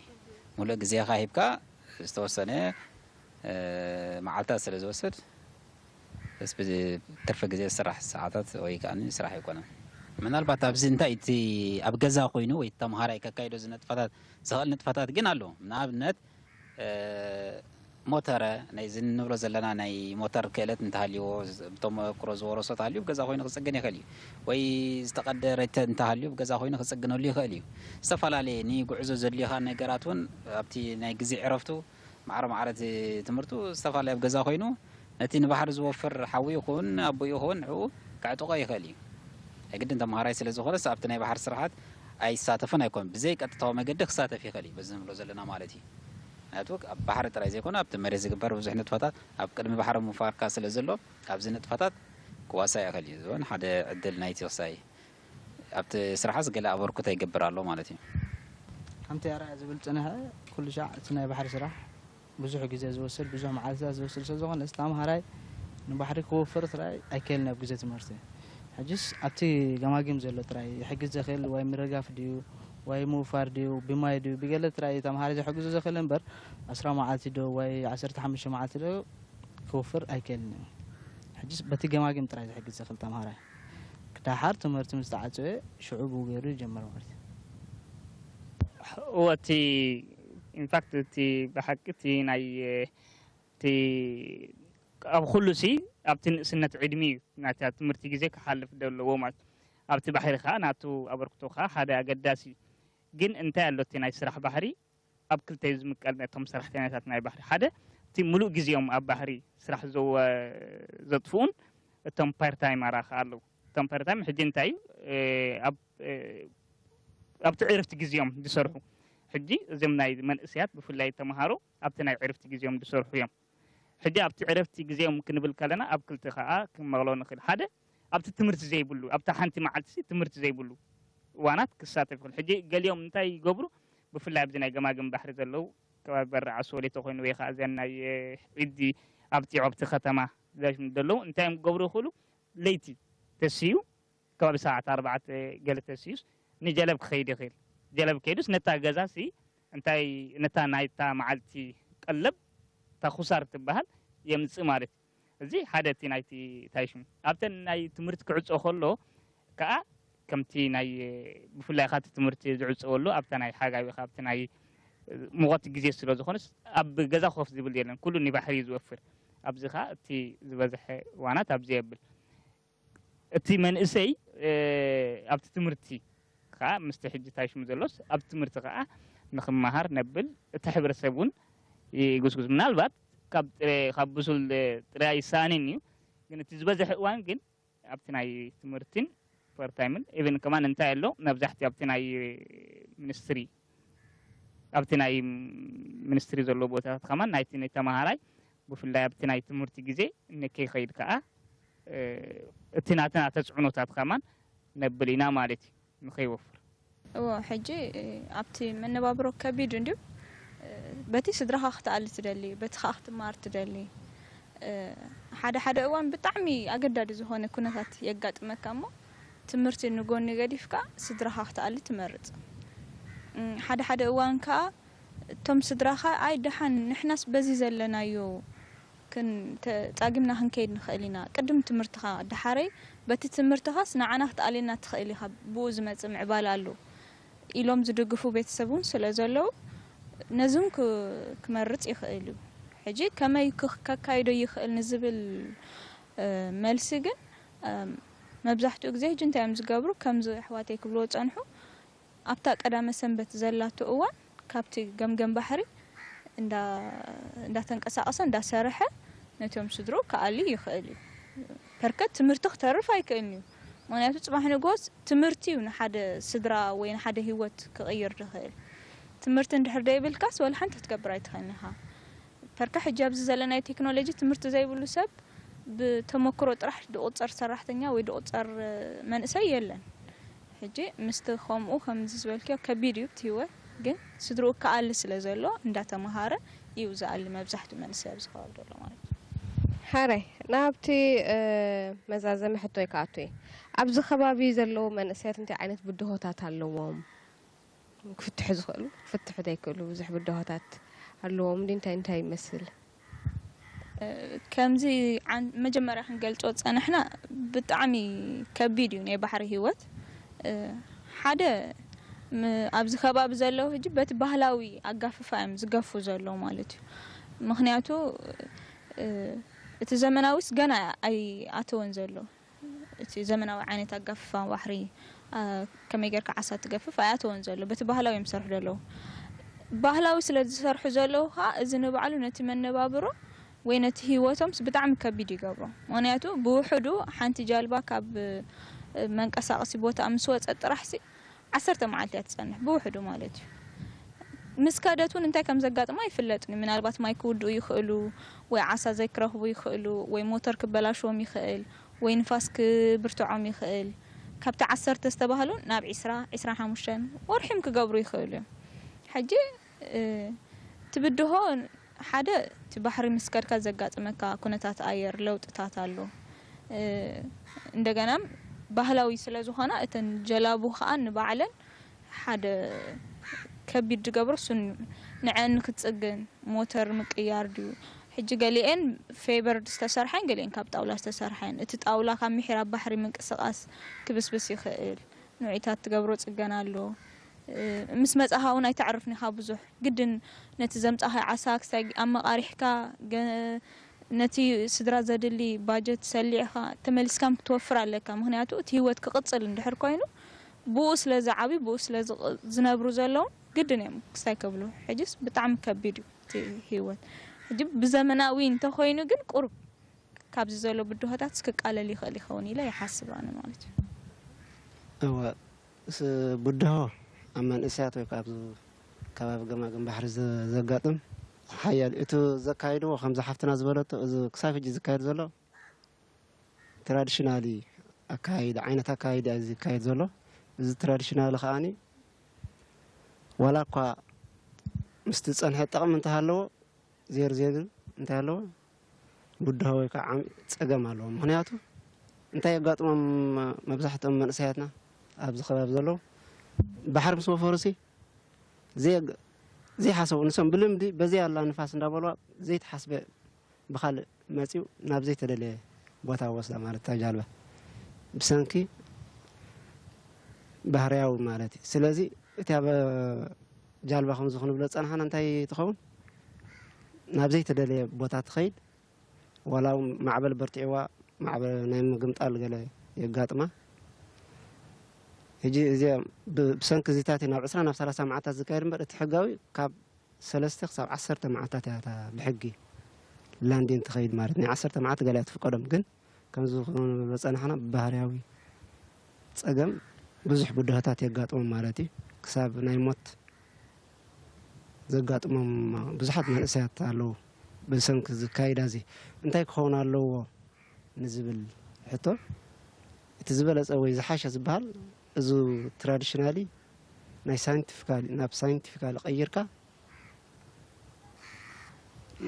ሙሉእ ግዜኻ ሂብካ ዝተወሰነ መዓልታት ስለ ዝወስድ፣ ብትርፊ ግዜ ዝስራሕ ሰዓታት ወይ ከዓ ስራሕ ኣይኮነን። ምናልባት ኣብዚ እንታይ እቲ ኣብ ገዛ ኮይኑ ወይ ተምሃራይ ከካይዶ ዝንጥፈታት ዝኽእል ንጥፈታት ግን ኣሎ። ንኣብነት ሞተረ ናይ እዚ ንብሎ ዘለና ናይ ሞተር ክእለት እንተሃልዎ፣ ብተመክሮ ዝወረሶ ተሃልዩ ኣብ ገዛ ኮይኑ ክፅግን ይኽእል እዩ። ወይ ዝተቐደ ረተ እንተሃልዩ ኣብ ገዛ ኮይኑ ክፅግነሉ ይኽእል እዩ። ዝተፈላለየ ንጉዕዞ ዘድልዮኻ ነገራት እውን ኣብቲ ናይ ግዜ ዕረፍቱ ማዕረ ማዕረ እቲ ትምህርቱ ዝተፈላለየ ኣብ ገዛ ኮይኑ ነቲ ንባሕሪ ዝወፍር ሓዊ ይኹን ኣቦ ይኹን ንዕኡ ከዕጥቖ ይኽእል እዩ። ኣይግድን ተምሃራይ ስለ ዝኾነስ ኣብቲ ናይ ባሕሪ ስራሓት ኣይሳተፍን ኣይኮን፣ ብዘይ ቀጥታዊ መገዲ ክሳተፍ ይኽእል እዩ። በዚ ንብሎ ዘለና ማለት እዩ። ምክንያቱ ኣብ ባሕሪ ጥራይ ዘይኮነ ኣብቲ መሬት ዝግበር ብዙሕ ንጥፈታት ኣብ ቅድሚ ባሕሪ ምፋርካ ስለ ዘሎ ኣብዚ ንጥፈታት ክዋሳእ ይኽእል እዩ። ዝሆን ሓደ ዕድል ናይቲ ክሳይ ኣብቲ ስራሕስ ገለ ኣበርክቶ ይገብር ኣሎ ማለት እዩ። ከምቲ ኣርኣያ ዝብል ጽንሐ ኩሉ ሻዕ እቲ ናይ ባሕሪ ስራሕ ብዙሕ ግዜ ዝወስድ ብዙሕ መዓልታት ዝወስድ ስለ ዝኾነ እቲ ተምሃራይ ንባሕሪ ክወፍር ጥራይ ኣይክእልን ኣብ ግዜ ትምህርቲ። ሕጅስ ኣብቲ ገማጊም ዘሎ ጥራይ ይሕግዝ ዘኽእል ወይ ምርጋፍ ድዩ ወይ ምውፋር ድዩ ብማይ ድዩ ብገለ ጥራይ ተምሃራይ ዝሕግዞ ዘኽእል እምበር ዕስራ መዓልቲ ዶ ወይ ዓሰርተ ሓሙሽተ መዓልቲ ዶ ክወፍር ኣይክእልን እዩ። ሕጅስ በቲ ገማጊም ጥራይ ዝሕግዝ ዘኽእል ተምሃራይ ክዳሓር ትምህርቲ ምስ ተዓጸወ ሽዑ ብኡ ገይሩ ይጀምር ማለት እዩ። እወ እቲ ኢንፋክት እቲ ብሓቂ እቲ ናይ እቲ ኣብ ኩሉ ሲ ኣብቲ ንእስነት ዕድሚ እዩ ናታ ትምህርቲ ግዜ ክሓልፍ ዘለዎ ማለት ኣብቲ ባሕሪ ከዓ ናቱ ኣበርክቶ ከዓ ሓደ ኣገዳሲ ግን እንታይ ኣሎ እቲ ናይ ስራሕ ባሕሪ ኣብ ክልተ እዩ ዝምቀል ነቶም ሰራሕተኛታት ናይ ባሕሪ ሓደ እቲ ሙሉእ ግዜኦም ኣብ ባሕሪ ስራሕ ዘጥፍኡን እቶም ፓርታይም ኣራኸ ኣለዉ እቶም ፓርታይም ሕጂ እንታይ እዩ ኣብቲ ዕርፍቲ ግዜኦም ዝሰርሑ ሕጂ እዚም ናይ መንእስያት ብፍላይ ተምሃሮ ኣብቲ ናይ ዕርፍቲ ግዜኦም ዝሰርሑ እዮም ሕጂ ኣብቲ ዕረፍቲ ግዜኦም ክንብል ከለና ኣብ ክልተ ከዓ ክንመቕሎ ንኽእል ሓደ ኣብቲ ትምህርቲ ዘይብሉ ኣብታ ሓንቲ መዓልቲ ትምህርቲ ዘይብሉ እዋናት ክሳተፍ ይኽእል ሕጂ ገሊኦም እንታይ ይገብሩ ብፍላይ ኣብዚ ናይ ገማግም ባሕሪ ዘለዉ ከባቢ በሪ ዓሶ ወሌ ተኮይኑ ወይ ከዓ እዚኣን ናይ ዒዲ ኣብቲ ኣብቲ ከተማ ዘለዉ እንታይ እዮም ክገብሩ ይኽእሉ ለይቲ ተስዩ ከባቢ ሰዓት ኣርባዕተ ገለ ተስዩስ ንጀለብ ክኸይድ ይኽእል ጀለብ ከይዱስ ነታ ገዛ ሲ እንታይ ነታ ናይታ መዓልቲ ቀለብ እታ ኩሳር ትበሃል የምፅእ ማለት እዩ እዚ ሓደ እቲ ናይቲ እንታይ ሽሙ ኣብተን ናይ ትምህርቲ ክዕፆ ከሎ ከዓ ከምቲ ናይ ብፍላይ ካቲ ትምህርቲ ዝዕፀወሉ ኣብታ ናይ ሓጋቢ ካብቲ ናይ ሙቐት ግዜ ስለ ዝኾነስ ኣብ ገዛ ኮፍ ዝብል የለን ኩሉ ንባሕሪ እዩ ዝወፍር ኣብዚ ከዓ እቲ ዝበዝሐ ዋናት ኣብዚ የብል እቲ መንእሰይ ኣብቲ ትምህርቲ ከዓ ምስቲ ሕጂ እንታይ ሽሙ ዘሎስ ኣብቲ ትምህርቲ ከዓ ንክመሃር ነብል እቲ ሕብረተሰብ እውን ይጉስጉስ ምናልባት ካብ ካብ ብሱል ጥራይ ይሳንን እዩ ግን እቲ ዝበዝሐ እዋን ግን ኣብቲ ናይ ትምህርትን ፓርታይምን ኢቨን ከማን እንታይ ኣሎ መብዛሕቲ ኣብቲ ናይ ሚኒስትሪ ኣብቲ ናይ ሚኒስትሪ ዘሎ ቦታታት ከማን ናይቲ ተመሃራይ ብፍላይ ኣብቲ ናይ ትምህርቲ ግዜ ንከይኸይድ ከዓ እቲ ናትና ተፅዕኖታት ከማን ነብል ኢና ማለት እዩ ንኸይወፍር እዎ ሕጂ ኣብቲ መነባብሮ ከቢድ እንድዩ በቲ ስድራኻ ክትኣሊ ትደሊ በቲ ከዓ ክትማር ትደሊ ሓደ ሓደ እዋን ብጣዕሚ ኣገዳዲ ዝኾነ ኩነታት የጋጥመካ እሞ ትምህርቲ ንጎኒ ገዲፍካ ስድራኻ ክትኣሊ ትመርፅ ሓደ ሓደ እዋን ከዓ እቶም ስድራኻ ኣይ ደሓን ንሕናስ በዚ ዘለናዮ ክን ተጻጊምና ክንከይድ ንኽእል ኢና። ቅድም ትምህርትኻ ደሓረይ በቲ ትምህርትኻስ ንዓና ክትኣልየና ትኽእል ኢኻ ብኡ ዝመጽእ ምዕባለ ኣሎ ኢሎም ዝድግፉ ቤተሰብ እውን ስለ ዘለዉ ነዚ እውን ክመርጽ ይኽእል እዩ። ሕጂ ከመይ ከካይዶ ይኽእል ንዝብል መልሲ ግን መብዛሕትኡ ግዜ ሕጂ እንታይ እዮም ዝገብሩ ከምዚ ኣሕዋተይ ክብልዎ ዝጸንሑ ኣብታ ቀዳመ ሰንበት ዘላቶ እዋን ካብቲ ገምገም ባሕሪ እንዳተንቀሳቐሰ እንዳሰርሐ ነቶም ስድርኡ ክኣሊ ይኽእል እዩ። ፐርከት ትምህርቲ ክተርፍ ኣይክእልን እዩ። ምክንያቱ ጽባሕ ንግሆስ ትምህርቲ እዩ ንሓደ ስድራ ወይ ንሓደ ህይወት ክቕይር ዝኽእል። ትምህርቲ እንድሕር ዘይብልካስ ወላ ሓንቲ ክትገብር ኣይትኽእልን ኢኻ። ፐርካ ሕጂ ኣብዚ ዘለናዮ ቴክኖሎጂ ትምህርቲ ዘይብሉ ሰብ ብተመክሮ ጥራሕ ዝቑጸር ሰራሕተኛ ወይ ዝቑጸር መንእሰይ የለን። ሕጂ ምስቲ ከምኡ ከምዚ ዝበልክዮ ከቢድ እዩ እቲ ህይወት፣ ግን ስድርኡ ክኣሊ ስለ ዘሎ እንዳተምሃረ እዩ ዝኣሊ መብዛሕትኡ መንእሰይ ኣብዚ ከባቢ ዘሎ ማለት እዩ። ሓራይ ናብቲ መዛዘሚ ሕቶይ ክኣቱ እየ። ኣብዚ ከባቢ ዘለዉ መንእሰያት እንታይ ዓይነት ብድሆታት ኣለዎም? ክፍትሑ ዝኽእሉ ክፍትሑ ዘይክእሉ ብዙሕ ብድሆታት ኣለዎም። እንታይ እንታይ ይመስል? ከምዚ መጀመርያ ክንገልጾ ዝጸናሕና ብጣዕሚ ከቢድ እዩ ናይ ባሕሪ ህይወት። ሓደ ኣብዚ ከባቢ ዘለዉ ሕጂ በቲ ባህላዊ ኣጋፍፋ እዮም ዝገፉ ዘለዉ ማለት እዩ። ምክንያቱ እቲ ዘመናዊስ ገና ኣይኣተወን ዘሎ። እቲ ዘመናዊ ዓይነት ኣጋፍፋ ባሕሪ ከመይ ጌርካ ዓሳ ትገፍፍ ኣይኣተወን ዘሎ። በቲ ባህላዊ እዮም ዝሰርሑ ዘለዉ። ባህላዊ ስለ ዝሰርሑ ዘለዉ ከዓ እዚ ንባዕሉ ነቲ መነባብሮ ወይ ነቲ ህይወቶምስ ብጣዕሚ ከቢድ ይገብሮ። ምክንያቱ ብውሕዱ ሓንቲ ጃልባ ካብ መንቀሳቐሲ ቦታ ምስ ወፀት ጥራሕሲ ዓሰርተ መዓልቲ እያ ትፀንሕ ብውሕዱ ማለት እዩ። ምስ ከደት እውን እንታይ ከም ዘጋጥማ ኣይፍለጥን እዩ። ምናልባት ማይ ክውድኡ ይኽእሉ ወይ ዓሳ ዘይክረኽቡ ይኽእሉ ወይ ሞተር ክበላሽዎም ይኽእል ወይ ንፋስ ክብርትዖም ይኽእል። ካብቲ ዓሰርተ ዝተባህሉ ናብ ዒስራ፣ ዒስራን ሓሙሽተን ወርሒም ክገብሩ ይኽእሉ እዮም። ሕጂ እቲ ብድሆ ሓደ እቲ ባሕሪ ምስ ከድካ ዘጋጥመካ ኩነታት ኣየር ለውጥታት ኣሎ። እንደገና ባህላዊ ስለ ዝኾና እተን ጀላቡ ከዓ ንባዕለን ሓደ ከቢድ ዝገብሮ እሱን ንዐን ክትፅግን ሞተር ምቅያር ድዩ? ሕጂ ገሊኤን ፌበር ዝተሰርሐን ገሊኤን ካብ ጣውላ ዝተሰርሐን። እቲ ጣውላ ካብ ምሒር ኣብ ባሕሪ ምንቅስቓስ ክብስብስ ይኽእል። ንዑይታት ትገብሮ ጽገና ኣሎ። ምስ መጻኻ እውን ኣይተዕርፍን ኢኻ ብዙሕ። ግድን ነቲ ዘምጻኻዮ ዓሳ ክሳይ ኣመቓሪሕካ ነቲ ስድራ ዘድሊ ባጀት ሰሊዕኻ ተመሊስካም ክትወፍር ኣለካ። ምኽንያቱ እቲ ህይወት ክቕጽል እንድሕር ኮይኑ ብኡ ስለ ዝዓብዩ ብኡ ስለ ዝነብሩ ዘለዉ ግድን እዮም ክስታይ ከብሉ። ሕጅስ ብጣዕሚ ከቢድ እዩ እቲ ህይወት። ሕጂ ብዘመናዊ እንተኾይኑ ግን ቁሩብ ካብዚ ዘሎ ብድሆታትስ ክቃለል ይኽእል ይኸውን ኢለ ይሓስብ ኣነ ማለት እዩ። እወ፣ ብድሆ ኣብ መንእሰያት ወይ ከዓ ኣብዚ ከባቢ ገማግም ባሕሪ ዘጋጥም ሓያል እቲ ዘካይድዎ ከምዚ ሓፍትና ዝበለቶ እዚ ክሳብ ሕጂ ዝካየድ ዘሎ ትራዲሽናሊ ኣካይድ ዓይነት ኣካይድ እዩ ዝካየድ ዘሎ። እዚ ትራዲሽናሊ ከዓኒ ዋላ እኳ ምስቲ ዝፀንሐ ጠቕሚ እንተሃለዎ ዜር ዜር እንታይ ኣለዎ ብድሆ ወይ ከዓ ጸገም ኣለዎ። ምክንያቱ እንታይ የጋጥሞም መብዛሕትኦም መንእሰያትና ኣብዚ ከባቢ ዘለዉ ባሕሪ ምስ ወፈሩሲ ዘይሓሰቡ ንሶም ብልምዲ በዚ ኣላ ንፋስ እንዳበልዋ ዘይተሓስበ ብካልእ መፂኡ ናብ ዘይተደለየ ቦታ ወስዳ ማለት እታ ጃልባ ብሰንኪ ባህርያዊ ማለት እዩ። ስለዚ እቲ ኣብ ጃልባ ከምዚ ክንብሎ ዝፀናሕና እንታይ ትኸውን ናብ ዘይተደለየ ቦታ ትኸይድ ዋላ እውን ማዕበል በርቲዕዋ ማዕበል ናይ ምግምጣል ገለ የጋጥማ። ሕጂ እዚ ብሰንኪ እዚታት ናብ ዕስራ ናብ ሰላሳ መዓልታት ዝካየድ እምበር እቲ ሕጋዊ ካብ ሰለስተ ክሳብ ዓሰርተ መዓልታት እያ እታ ብሕጊ ላንዲን ትኸይድ ማለት ናይ ዓሰርተ መዓልቲ ገለ እያ ትፍቀዶም ግን ከምዚ ክንብሎ ዝፀናሕና ብባህርያዊ ፀገም ብዙሕ ብድሆታት የጋጥሞም ማለት እዩ። ክሳብ ናይ ሞት ዘጋጥሞም ብዙሓት መንእሰያት ኣለዉ። ብሰንኪ እዚ ኣካይዳ እዚ እንታይ ክኸውን ኣለዎ ንዝብል ሕቶ እቲ ዝበለፀ ወይ ዝሓሸ ዝበሃል እዚ ትራዲሽናሊ ናይ ሳይንቲፊካሊ ናብ ሳይንቲፊካሊ ቀይርካ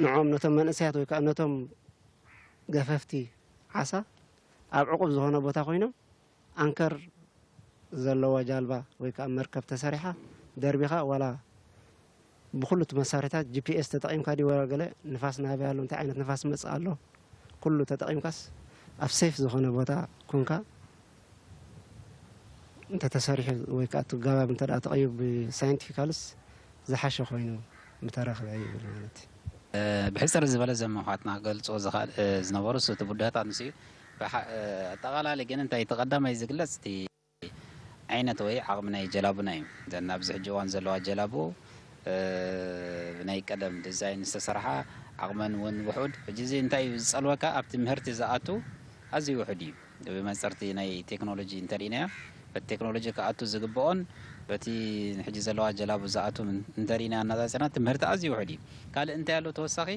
ንዖም ነቶም መንእሰያት ወይ ከዓ ነቶም ገፈፍቲ ዓሳ ኣብ ዕቑብ ዝኾነ ቦታ ኮይኖም ኣንከር ዘለዋ ጃልባ ወይ ከዓ መርከብ ተሰሪሓ ደርቢኻ ዋላ ብኩሉ እቲ መሳርሒታት ጂ ፒ ኤስ ተጠቒምካ ድዩ ወላ ገለ ንፋስ ናበይ ኣሎ እንታይ ዓይነት ንፋስ መፅእ ኣሎ ኩሉ ተጠቒምካስ ኣብ ሴፍ ዝኾነ ቦታ ኮንካ እንተተሰሪሑ ወይ ከዓ እቲ ጋባብ እንተ ተቐይሩ ብሳይንቲፊካልስ ዝሓሸ ኮይኑ ምተረኽበ ይብል ማለት እዩ። ብሕፅር ዝበለ እዞም ኣሕዋትና ክገልፅዎ ዝኽእል ዝነበሩ እቲ ብድሆታት ንሱ እዩ። ኣጠቓላሊ ግን እንታይ እቲ ቀዳማይ ዝግለፅ እቲ ዓይነት ወይ ዓቕሚ ናይ ጀላቡና እዩ። እዘን ኣብዚ ሕጂ እዋን ዘለዋ ጀላቡ ብናይ ቀደም ዲዛይን ዝተሰርሓ ዓቕመን እውን ውሑድ። ሕጂ እዚ እንታይ እዩ ዝፀልወካ ኣብቲ ምህርቲ ዝኣቱ ኣዝዩ ውሑድ እዩ። ብመንፅርቲ ናይ ቴክኖሎጂ እንተርኢናዮ፣ በቲ ቴክኖሎጂ ክኣቱ ዝግብኦን በቲ ሕጂ ዘለዋ ጀላቡ ዝኣቱ እንተርኢና ኣነፃፂርና ትምህርቲ ኣዝዩ ውሑድ እዩ። ካልእ እንታይ ኣሎ ተወሳኺ?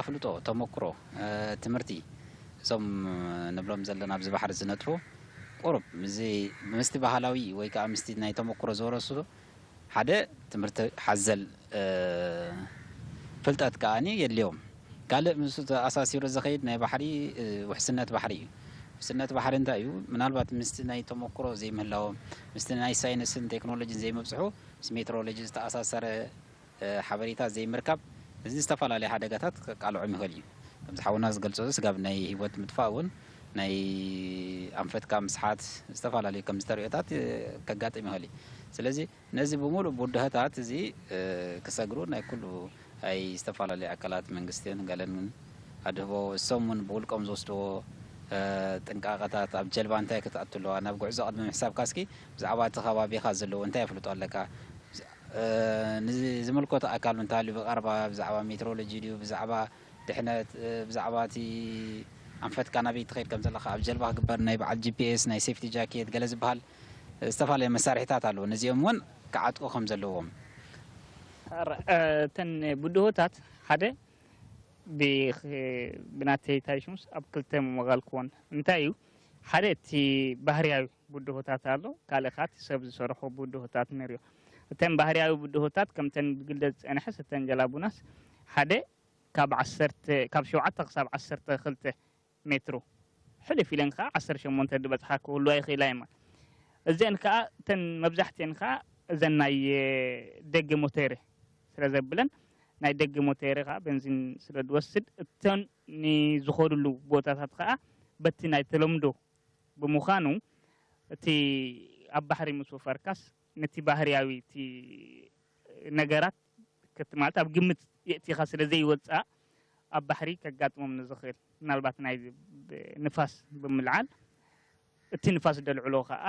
ኣፍልጦ፣ ተመክሮ፣ ትምህርቲ፣ እዞም ንብሎም ዘለና ኣብዚ ባሕሪ ዝነጥፉ ቁሩብ ምስቲ ባህላዊ ወይ ከዓ ምስቲ ናይ ተመክሮ ዝወረሱ ሓደ ትምህርቲ ሓዘል ፍልጠት ከዓኒ የድልዮም። ካልእ ምስ ተኣሳሲሩ ዝኸይድ ናይ ባሕሪ ውሕስነት ባሕሪ እዩ። ውሕስነት ባሕሪ እንታይ እዩ? ምናልባት ምስቲ ናይ ተመክሮ ዘይምህላዎም፣ ምስቲ ናይ ሳይንስን ቴክኖሎጂን ዘይምብፅሑ፣ ምስ ሜትሮሎጂ ዝተኣሳሰረ ሓበሬታ ዘይምርካብ፣ እዚ ዝተፈላለዩ ሓደጋታት ከቃልዖም ይኽእል እዩ። ከምዚ ሓውና ዝገልጾ ስጋብ ናይ ህይወት ምጥፋእ እውን ናይ ኣንፈትካ ምስሓት ዝተፈላለዩ ከምዚ ተርእዮታት ከጋጥም ይኽእል እዩ። ስለዚ ነዚ ብምሉእ ብድሆታት እዚ ክሰግሩ ናይ ኩሉ ናይ ዝተፈላለዩ ኣካላት መንግስትን ገለን ኣድህቦ እሶም እውን ብውልቆም ዝወስድዎ ጥንቃቐታት ኣብ ጀልባ እንታይ ክትኣቱ ኣለዋ ናብ ጉዕዞ ቅድሚ ምሕሳብካ እስኪ ብዛዕባ እቲ ከባቢኻ ዘለዎ እንታይ ኣፍልጦ ኣለካ? ንዝምልከቶ ኣካል እንተሃልዩ ብቐረባ ብዛዕባ ሜትሮሎጂ ድዩ ብዛዕባ ድሕነት ብዛዕባ እቲ ኣንፈትካ ናበይ ትኸይድ ከም ዘለካ ኣብ ጀልባ ክግበር ናይ በዓል ጂፒኤስ ናይ ሴፍቲ ጃኬት ገለ ዝበሃል ዝተፈላለዩ መሳርሒታት ኣለዎ። ነዚኦም እውን ክዓጥቁ ከም ዘለዎም እተን ብድሆታት ሓደ ብናተይ ታይሽሙስ ኣብ ክልተ መቐልክዎን እንታይ እዩ ሓደ እቲ ባህርያዊ ብድሆታት ኣሎ ካልእ ከዓ እቲ ሰብ ዝሰርሖ ብድሆታት ንሪኦ እተን ባህርያዊ ብድሆታት ከምተን ብግልደ ዝፀንሐስ እተን ጀላቡናስ ሓደ ካብ ዓሰርተ ካብ ሸውዓተ ክሳብ ዓሰርተ ክልተ ሜትሮ ሕልፍ ኢለን ከዓ ዓሰርተ ሸሞንተ ዝበፅሓ ክህልዋ ይኽእላ እየን ማለት እዚአን ከዓ እተን መብዛሕትአን ከዓ እዘን ናይ ደገ ሞተረ ስለ ዘብለን ናይ ደገ ሞተረ ከዓ በንዚን ስለ ዝወስድ እተን ንዝኸድሉ ቦታታት ከዓ በቲ ናይ ተለምዶ ብምዃኑ እቲ ኣብ ባሕሪ ምስ ወፈርካስ ነቲ ባህርያዊ እቲ ነገራት ማለት ኣብ ግምት የእቲኻ ስለ ዘይወፅኣ ኣብ ባሕሪ ከጋጥሞም ንዝኽእል ምናልባት ናይ ንፋስ ብምልዓል እቲ ንፋስ ደልዕሎ ከዓ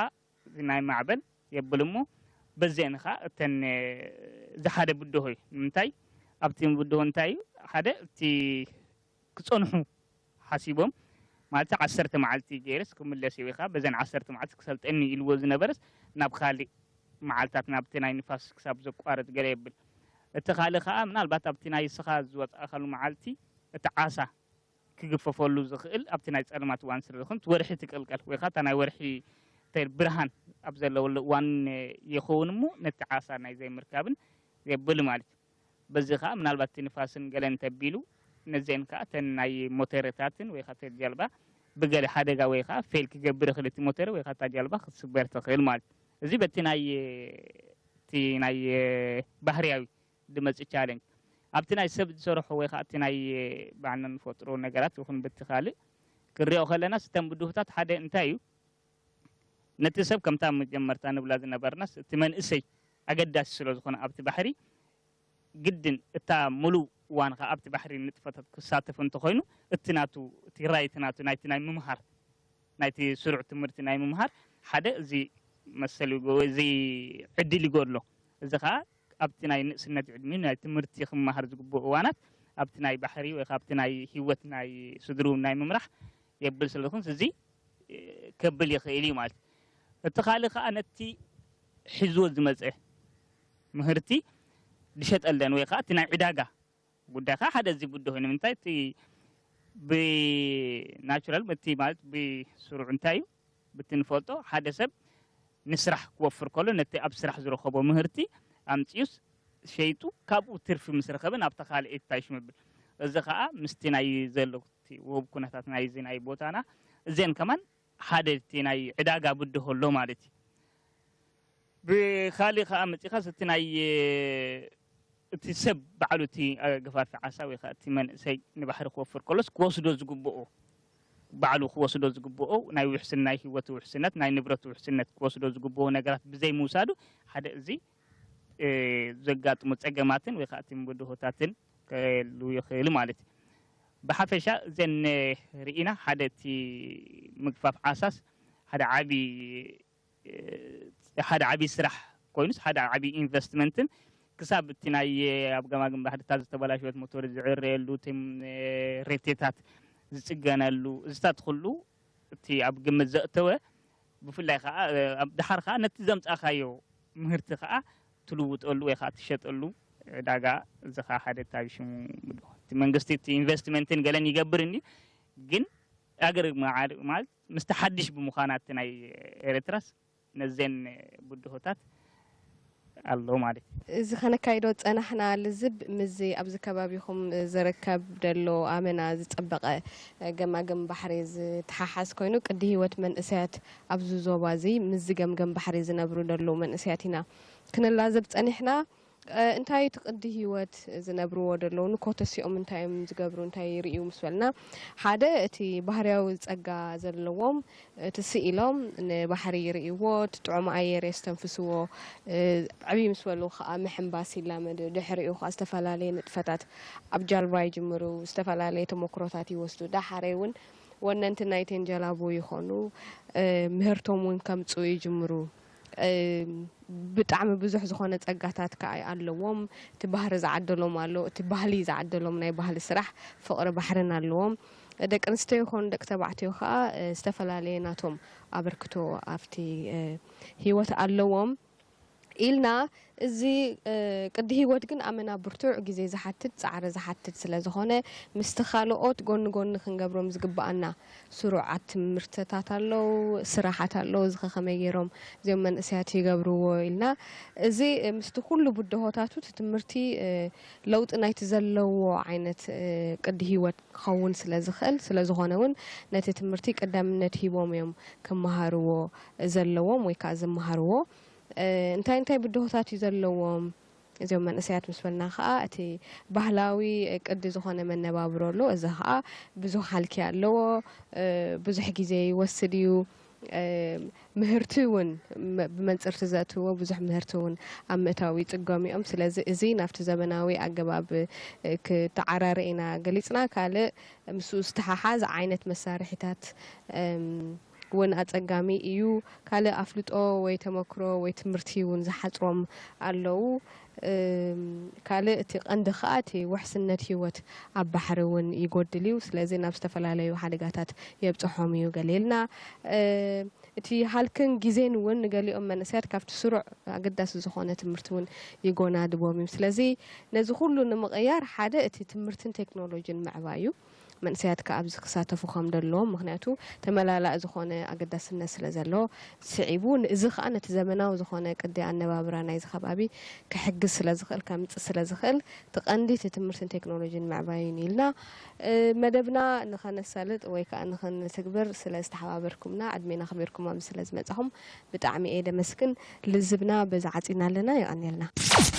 ናይ ማዕበል የብል እሞ በዚአን ከዓ እተን ዝሓደ ብድሆ እዩ ንምንታይ ኣብቲ ብድሆ እንታይ እዩ ሓደ እቲ ክፀንሑ ሓሲቦም ማለት ዓሰርተ መዓልቲ ገይርስ ክምለስ እዩ ወይ ከዓ በዘን ዓሰርተ መዓልቲ ክሰልጠኒ ኢልዎ ዝነበረስ ናብ ካሊእ መዓልታት ናብቲ ናይ ንፋስ ክሳብ ዘቋርጥ ገለ የብል እቲ ካልእ ከዓ ምናልባት ኣብቲ ናይ ስኻ ዝወፃእካሉ መዓልቲ እቲ ዓሳ ክግፈፈሉ ዝኽእል ኣብቲ ናይ ፀልማት እዋን ስለ ዝኾነ ወርሒ ትቅልቀል ወይ ከዓ ናይ ወርሒ ብርሃን ኣብ ዘለወሉ እዋን ይኸውን እሞ ነቲ ዓሳ ናይ ዘይምርካብን የብል ማለት እዩ በዚ ከዓ ምናልባት እቲ ንፋስን ገለን ተቢሉ ነዚአን ከዓ ተን ናይ ሞተረታትን ወይ ከዓ ጀልባ ብገለ ሓደጋ ወይ ከዓ ፌል ክገብር ይኽእል እቲ ሞተር ወይ ከዓ ጀልባ ክትስበር ትኽእል ማለት እዩ እዚ በቲ ናይ እቲ ናይ ባህርያዊ ድመፅ ቻለንጅ ኣብቲ ናይ ሰብ ዝሰርሖ ወይ ከዓ እቲ ናይ ባዕልና ንፈጥሮ ነገራት ይኹን በቲ ካልእ ክንሪኦ ከለና ስተን ብድሆታት ሓደ እንታይ እዩ ነቲ ሰብ ከምታ መጀመርታ ንብላ ዝነበርናስ እቲ መንእሰይ ኣገዳሲ ስለ ዝኾነ ኣብቲ ባሕሪ ግድን እታ ሙሉእ እዋንኻ ኣብቲ ባሕሪ ንጥፈታት ክሳተፍ እንተኾይኑ እቲ ናቱ እቲ ራይት ናቱ ናይቲ ናይ ምምሃር ናይቲ ስሩዕ ትምህርቲ ናይ ምምሃር ሓደ እዚ መሰል እዚ ዕድል ይጎድሎ እዚ ከዓ ኣብቲ ናይ ንእስነት ዕድሚኡ ናይ ትምህርቲ ክመሃር ዝግብኦ እዋናት ኣብቲ ናይ ባሕሪ ወይ ካብቲ ናይ ህይወት ናይ ስድርኡ ናይ ምምራሕ የብል ስለ ዝኾንስ እዚ ከብል ይኽእል እዩ ማለት እዩ። እቲ ካልእ ከዓ ነቲ ሒዝዎ ዝመፀ ምህርቲ ዝሸጠለን ወይ ከዓ እቲ ናይ ዕዳጋ ጉዳይ ከዓ ሓደ እዚ ጉዳይ ኮይኑ ንምንታይ እቲ ብናቹራል እቲ ማለት ብስሩዕ እንታይ እዩ ብቲ ንፈልጦ ሓደ ሰብ ንስራሕ ክወፍር ከሎ ነቲ ኣብ ስራሕ ዝረኸቦ ምህርቲ ኣምፅኡስ ሸይጡ ካብኡ ትርፊ ምስ ረኸበ ናብታ ካልእ ኤታይሽ ምብል እዚ ከዓ ምስቲ ናይ ዘሎ ውህብ ኩነታት ናይዚ ናይ ቦታና እዚአን ከማን ሓደ እቲ ናይ ዕዳጋ ብድሆ ኣሎ ማለት እዩ። ብካሊእ ከዓ መፂኻስ እቲ ናይ እቲ ሰብ ባዕሉ እቲ ገፋፊ ዓሳ ወይ ከዓ እቲ መንእሰይ ንባሕሪ ክወፍር ከሎስ ክወስዶ ዝግብኦ ባዕሉ ክወስዶ ዝግብኦ ናይ ውሕስን ናይ ህይወቱ ውሕስነት ናይ ንብረቱ ውሕስነት ክወስዶ ዝግብኦ ነገራት ብዘይምውሳዱ ሓደ እዚ ዘጋጥሙ ፀገማትን ወይ ከዓ እቲ ብድሆታትን ከሉ ይኽእል ማለት እዩ። ብሓፈሻ እዘን ርኢና ሓደ እቲ ምግፋፍ ዓሳስ ሓደ ዓቢ ሓደ ዓቢ ስራሕ ኮይኑስ ሓደ ዓቢ ኢንቨስትመንትን ክሳብ እቲ ናይ ኣብ ገማግም ባሕርታት ዝተበላሸወት ሞቶር ዝዕረየሉ እቲ ሬቴታት ዝፅገነሉ እዚታት ኩሉ እቲ ኣብ ግምት ዘእተወ ብፍላይ ከዓ ኣብ ድሓር ከዓ ነቲ ዘምፃእካዮ ምህርቲ ከዓ ትልውጠሉ ወይ ከዓ ትሸጠሉ ዕዳጋ እዚ ከዓ ሓደ ታቢሽሙ እቲ መንግስቲ እቲ ኢንቨስትመንትን ገለን ይገብር እንዲ ግን ኣገር ማለት ምስቲ ሓድሽ ብምዃና እቲ ናይ ኤርትራስ ነዘን ብድሆታት ኣሎ ማለት እዩ። እዚ ከነካይዶ ዝጸናሕና ልዝብ ምስዚ ኣብዚ ከባቢኹም ዝርከብ ደሎ ኣመና ዝጸበቐ ገማግም ባሕሪ ዝተሓሓዝ ኮይኑ ቅዲ ህይወት መንእሰያት ኣብዚ ዞባ እዚ ምስዚ ገምገም ባሕሪ ዝነብሩ ደለዉ መንእሰያት ኢና ክንላዘብ ጸኒሕና። እንታይ እቲ ቅዲ ህይወት ዝነብርዎ ደለዉ ንኮተሲኦም እንታይ እዮም ዝገብሩ እንታይ ይርእዩ ምስ በልና ሓደ እቲ ባህርያዊ ጸጋ ዘለዎም እቲ ስኢሎም ንባሕሪ ይርእይዎ፣ እቲ ጥዑም ኣየር የስተንፍስዎ፣ ዕብይ ምስ በሉ ከዓ ምሕንባስ ይላመዱ። ድሕሪኡ ከዓ ዝተፈላለየ ንጥፈታት ኣብ ጃልባ ይጅምሩ፣ ዝተፈላለየ ተመክሮታት ይወስዱ። ዳሓረይ እውን ወነንቲ ናይተን ጀላቡ ይኾኑ፣ ምህርቶም እውን ከምፅኡ ይጅምሩ። ብጣዕሚ ብዙሕ ዝኾነ ፀጋታት ከዓ ኣለዎም። እቲ ባህሪ ዝዓደሎም ኣሎ፣ እቲ ባህሊ ዝዓደሎም ናይ ባህሊ ስራሕ ፍቕሪ ባሕርን ኣለዎም። ደቂ ኣንስትዮ ይኹን ደቂ ተባዕትዮ ከዓ ዝተፈላለየ ናቶም ኣበርክቶ ኣብቲ ህይወት ኣለዎም ኢልና። እዚ ቅዲ ህይወት ግን ኣመና ብርቱዕ ግዜ ዝሓትት ፃዕሪ ዝሓትት ስለ ዝኾነ ምስቲ ካልኦት ጎኒ ጎኒ ክንገብሮም ዝግበኣና ስሩዓት ትምህርትታት ኣለዉ፣ ስራሓት ኣለዉ፣ እዚ ከ ከመይ ገይሮም እዚኦም መንእሰያት ይገብርዎ ኢልና። እዚ ምስቲ ኩሉ ብድሆታቱ እቲ ትምህርቲ ለውጢ ናይቲ ዘለዎ ዓይነት ቅዲ ህይወት ክኸውን ስለ ዝኽእል፣ ስለ ዝኾነ እውን ነቲ ትምህርቲ ቀዳምነት ሂቦም እዮም ክመሃርዎ ዘለዎም ወይ ከዓ ዝመሃርዎ። እንታይ እንታይ ብድሆታት እዩ ዘለዎም? እዚኦም መንእሰያት ምስ በልና ከዓ እቲ ባህላዊ ቅዲ ዝኾነ መነባብሮ ኣሎ። እዚ ከዓ ብዙሕ ሃልኪ ኣለዎ፣ ብዙሕ ግዜ ይወስድ እዩ። ምህርቲ እውን ብመንፅርቲ ዘእትዎ ብዙሕ ምህርቲ እውን ኣብ ምእታው ይፅገሙ እዮም። ስለዚ እዚ ናብቲ ዘመናዊ ኣገባብ ክተዓራረ ኢና ገሊፅና። ካልእ ምስኡ ዝተሓሓዝ ዓይነት መሳርሒታት እውን ኣጸጋሚ እዩ። ካልእ ኣፍልጦ ወይ ተመክሮ ወይ ትምህርቲ እውን ዝሓጽሮም ኣለዉ። ካልእ እቲ ቀንዲ ከኣ እቲ ውሕስነት ህይወት ኣብ ባሕሪ እውን ይጎድል እዩ። ስለዚ ናብ ዝተፈላለዩ ሓደጋታት የብጽሖም እዩ ገለ ኢልና። እቲ ሃልክን ግዜን እውን ንገሊኦም መንእሰያት ካብቲ ስሩዕ ኣገዳሲ ዝኾነ ትምህርቲ እውን ይጎናድቦም እዩ። ስለዚ ነዚ ኩሉ ንምቕያር ሓደ እቲ ትምህርትን ቴክኖሎጂን ምዕባይ እዩ። መንእሰያት ከኣ ኣብዚ ክሳተፉ ከም ዘለዎም፣ ምኽንያቱ ተመላላኢ ዝኾነ ኣገዳስነት ስለ ዘለዎ፣ ስዒቡ ንእዚ ከኣ ነቲ ዘመናዊ ዝኾነ ቅዲ ኣነባብራ ናይዚ ከባቢ ክሕግዝ ስለ ዝኽእል፣ ከምጽእ ስለ ዝኽእል፣ እቲ ቀንዲ እቲ ትምህርትን ቴክኖሎጂን ምዕባይን ኢልና መደብና ንኸነሳልጥ ወይ ከኣ ንኽንትግብር ስለ ዝተሓባበርኩምና፣ ዕድሜን ኣኽቢርኩም ኣብዚ ስለ ዝመጻኹም ብጣዕሚ እየ ደመስግን። ልዝብና በዚ ዓጺና ኣለና። የቐንየልና።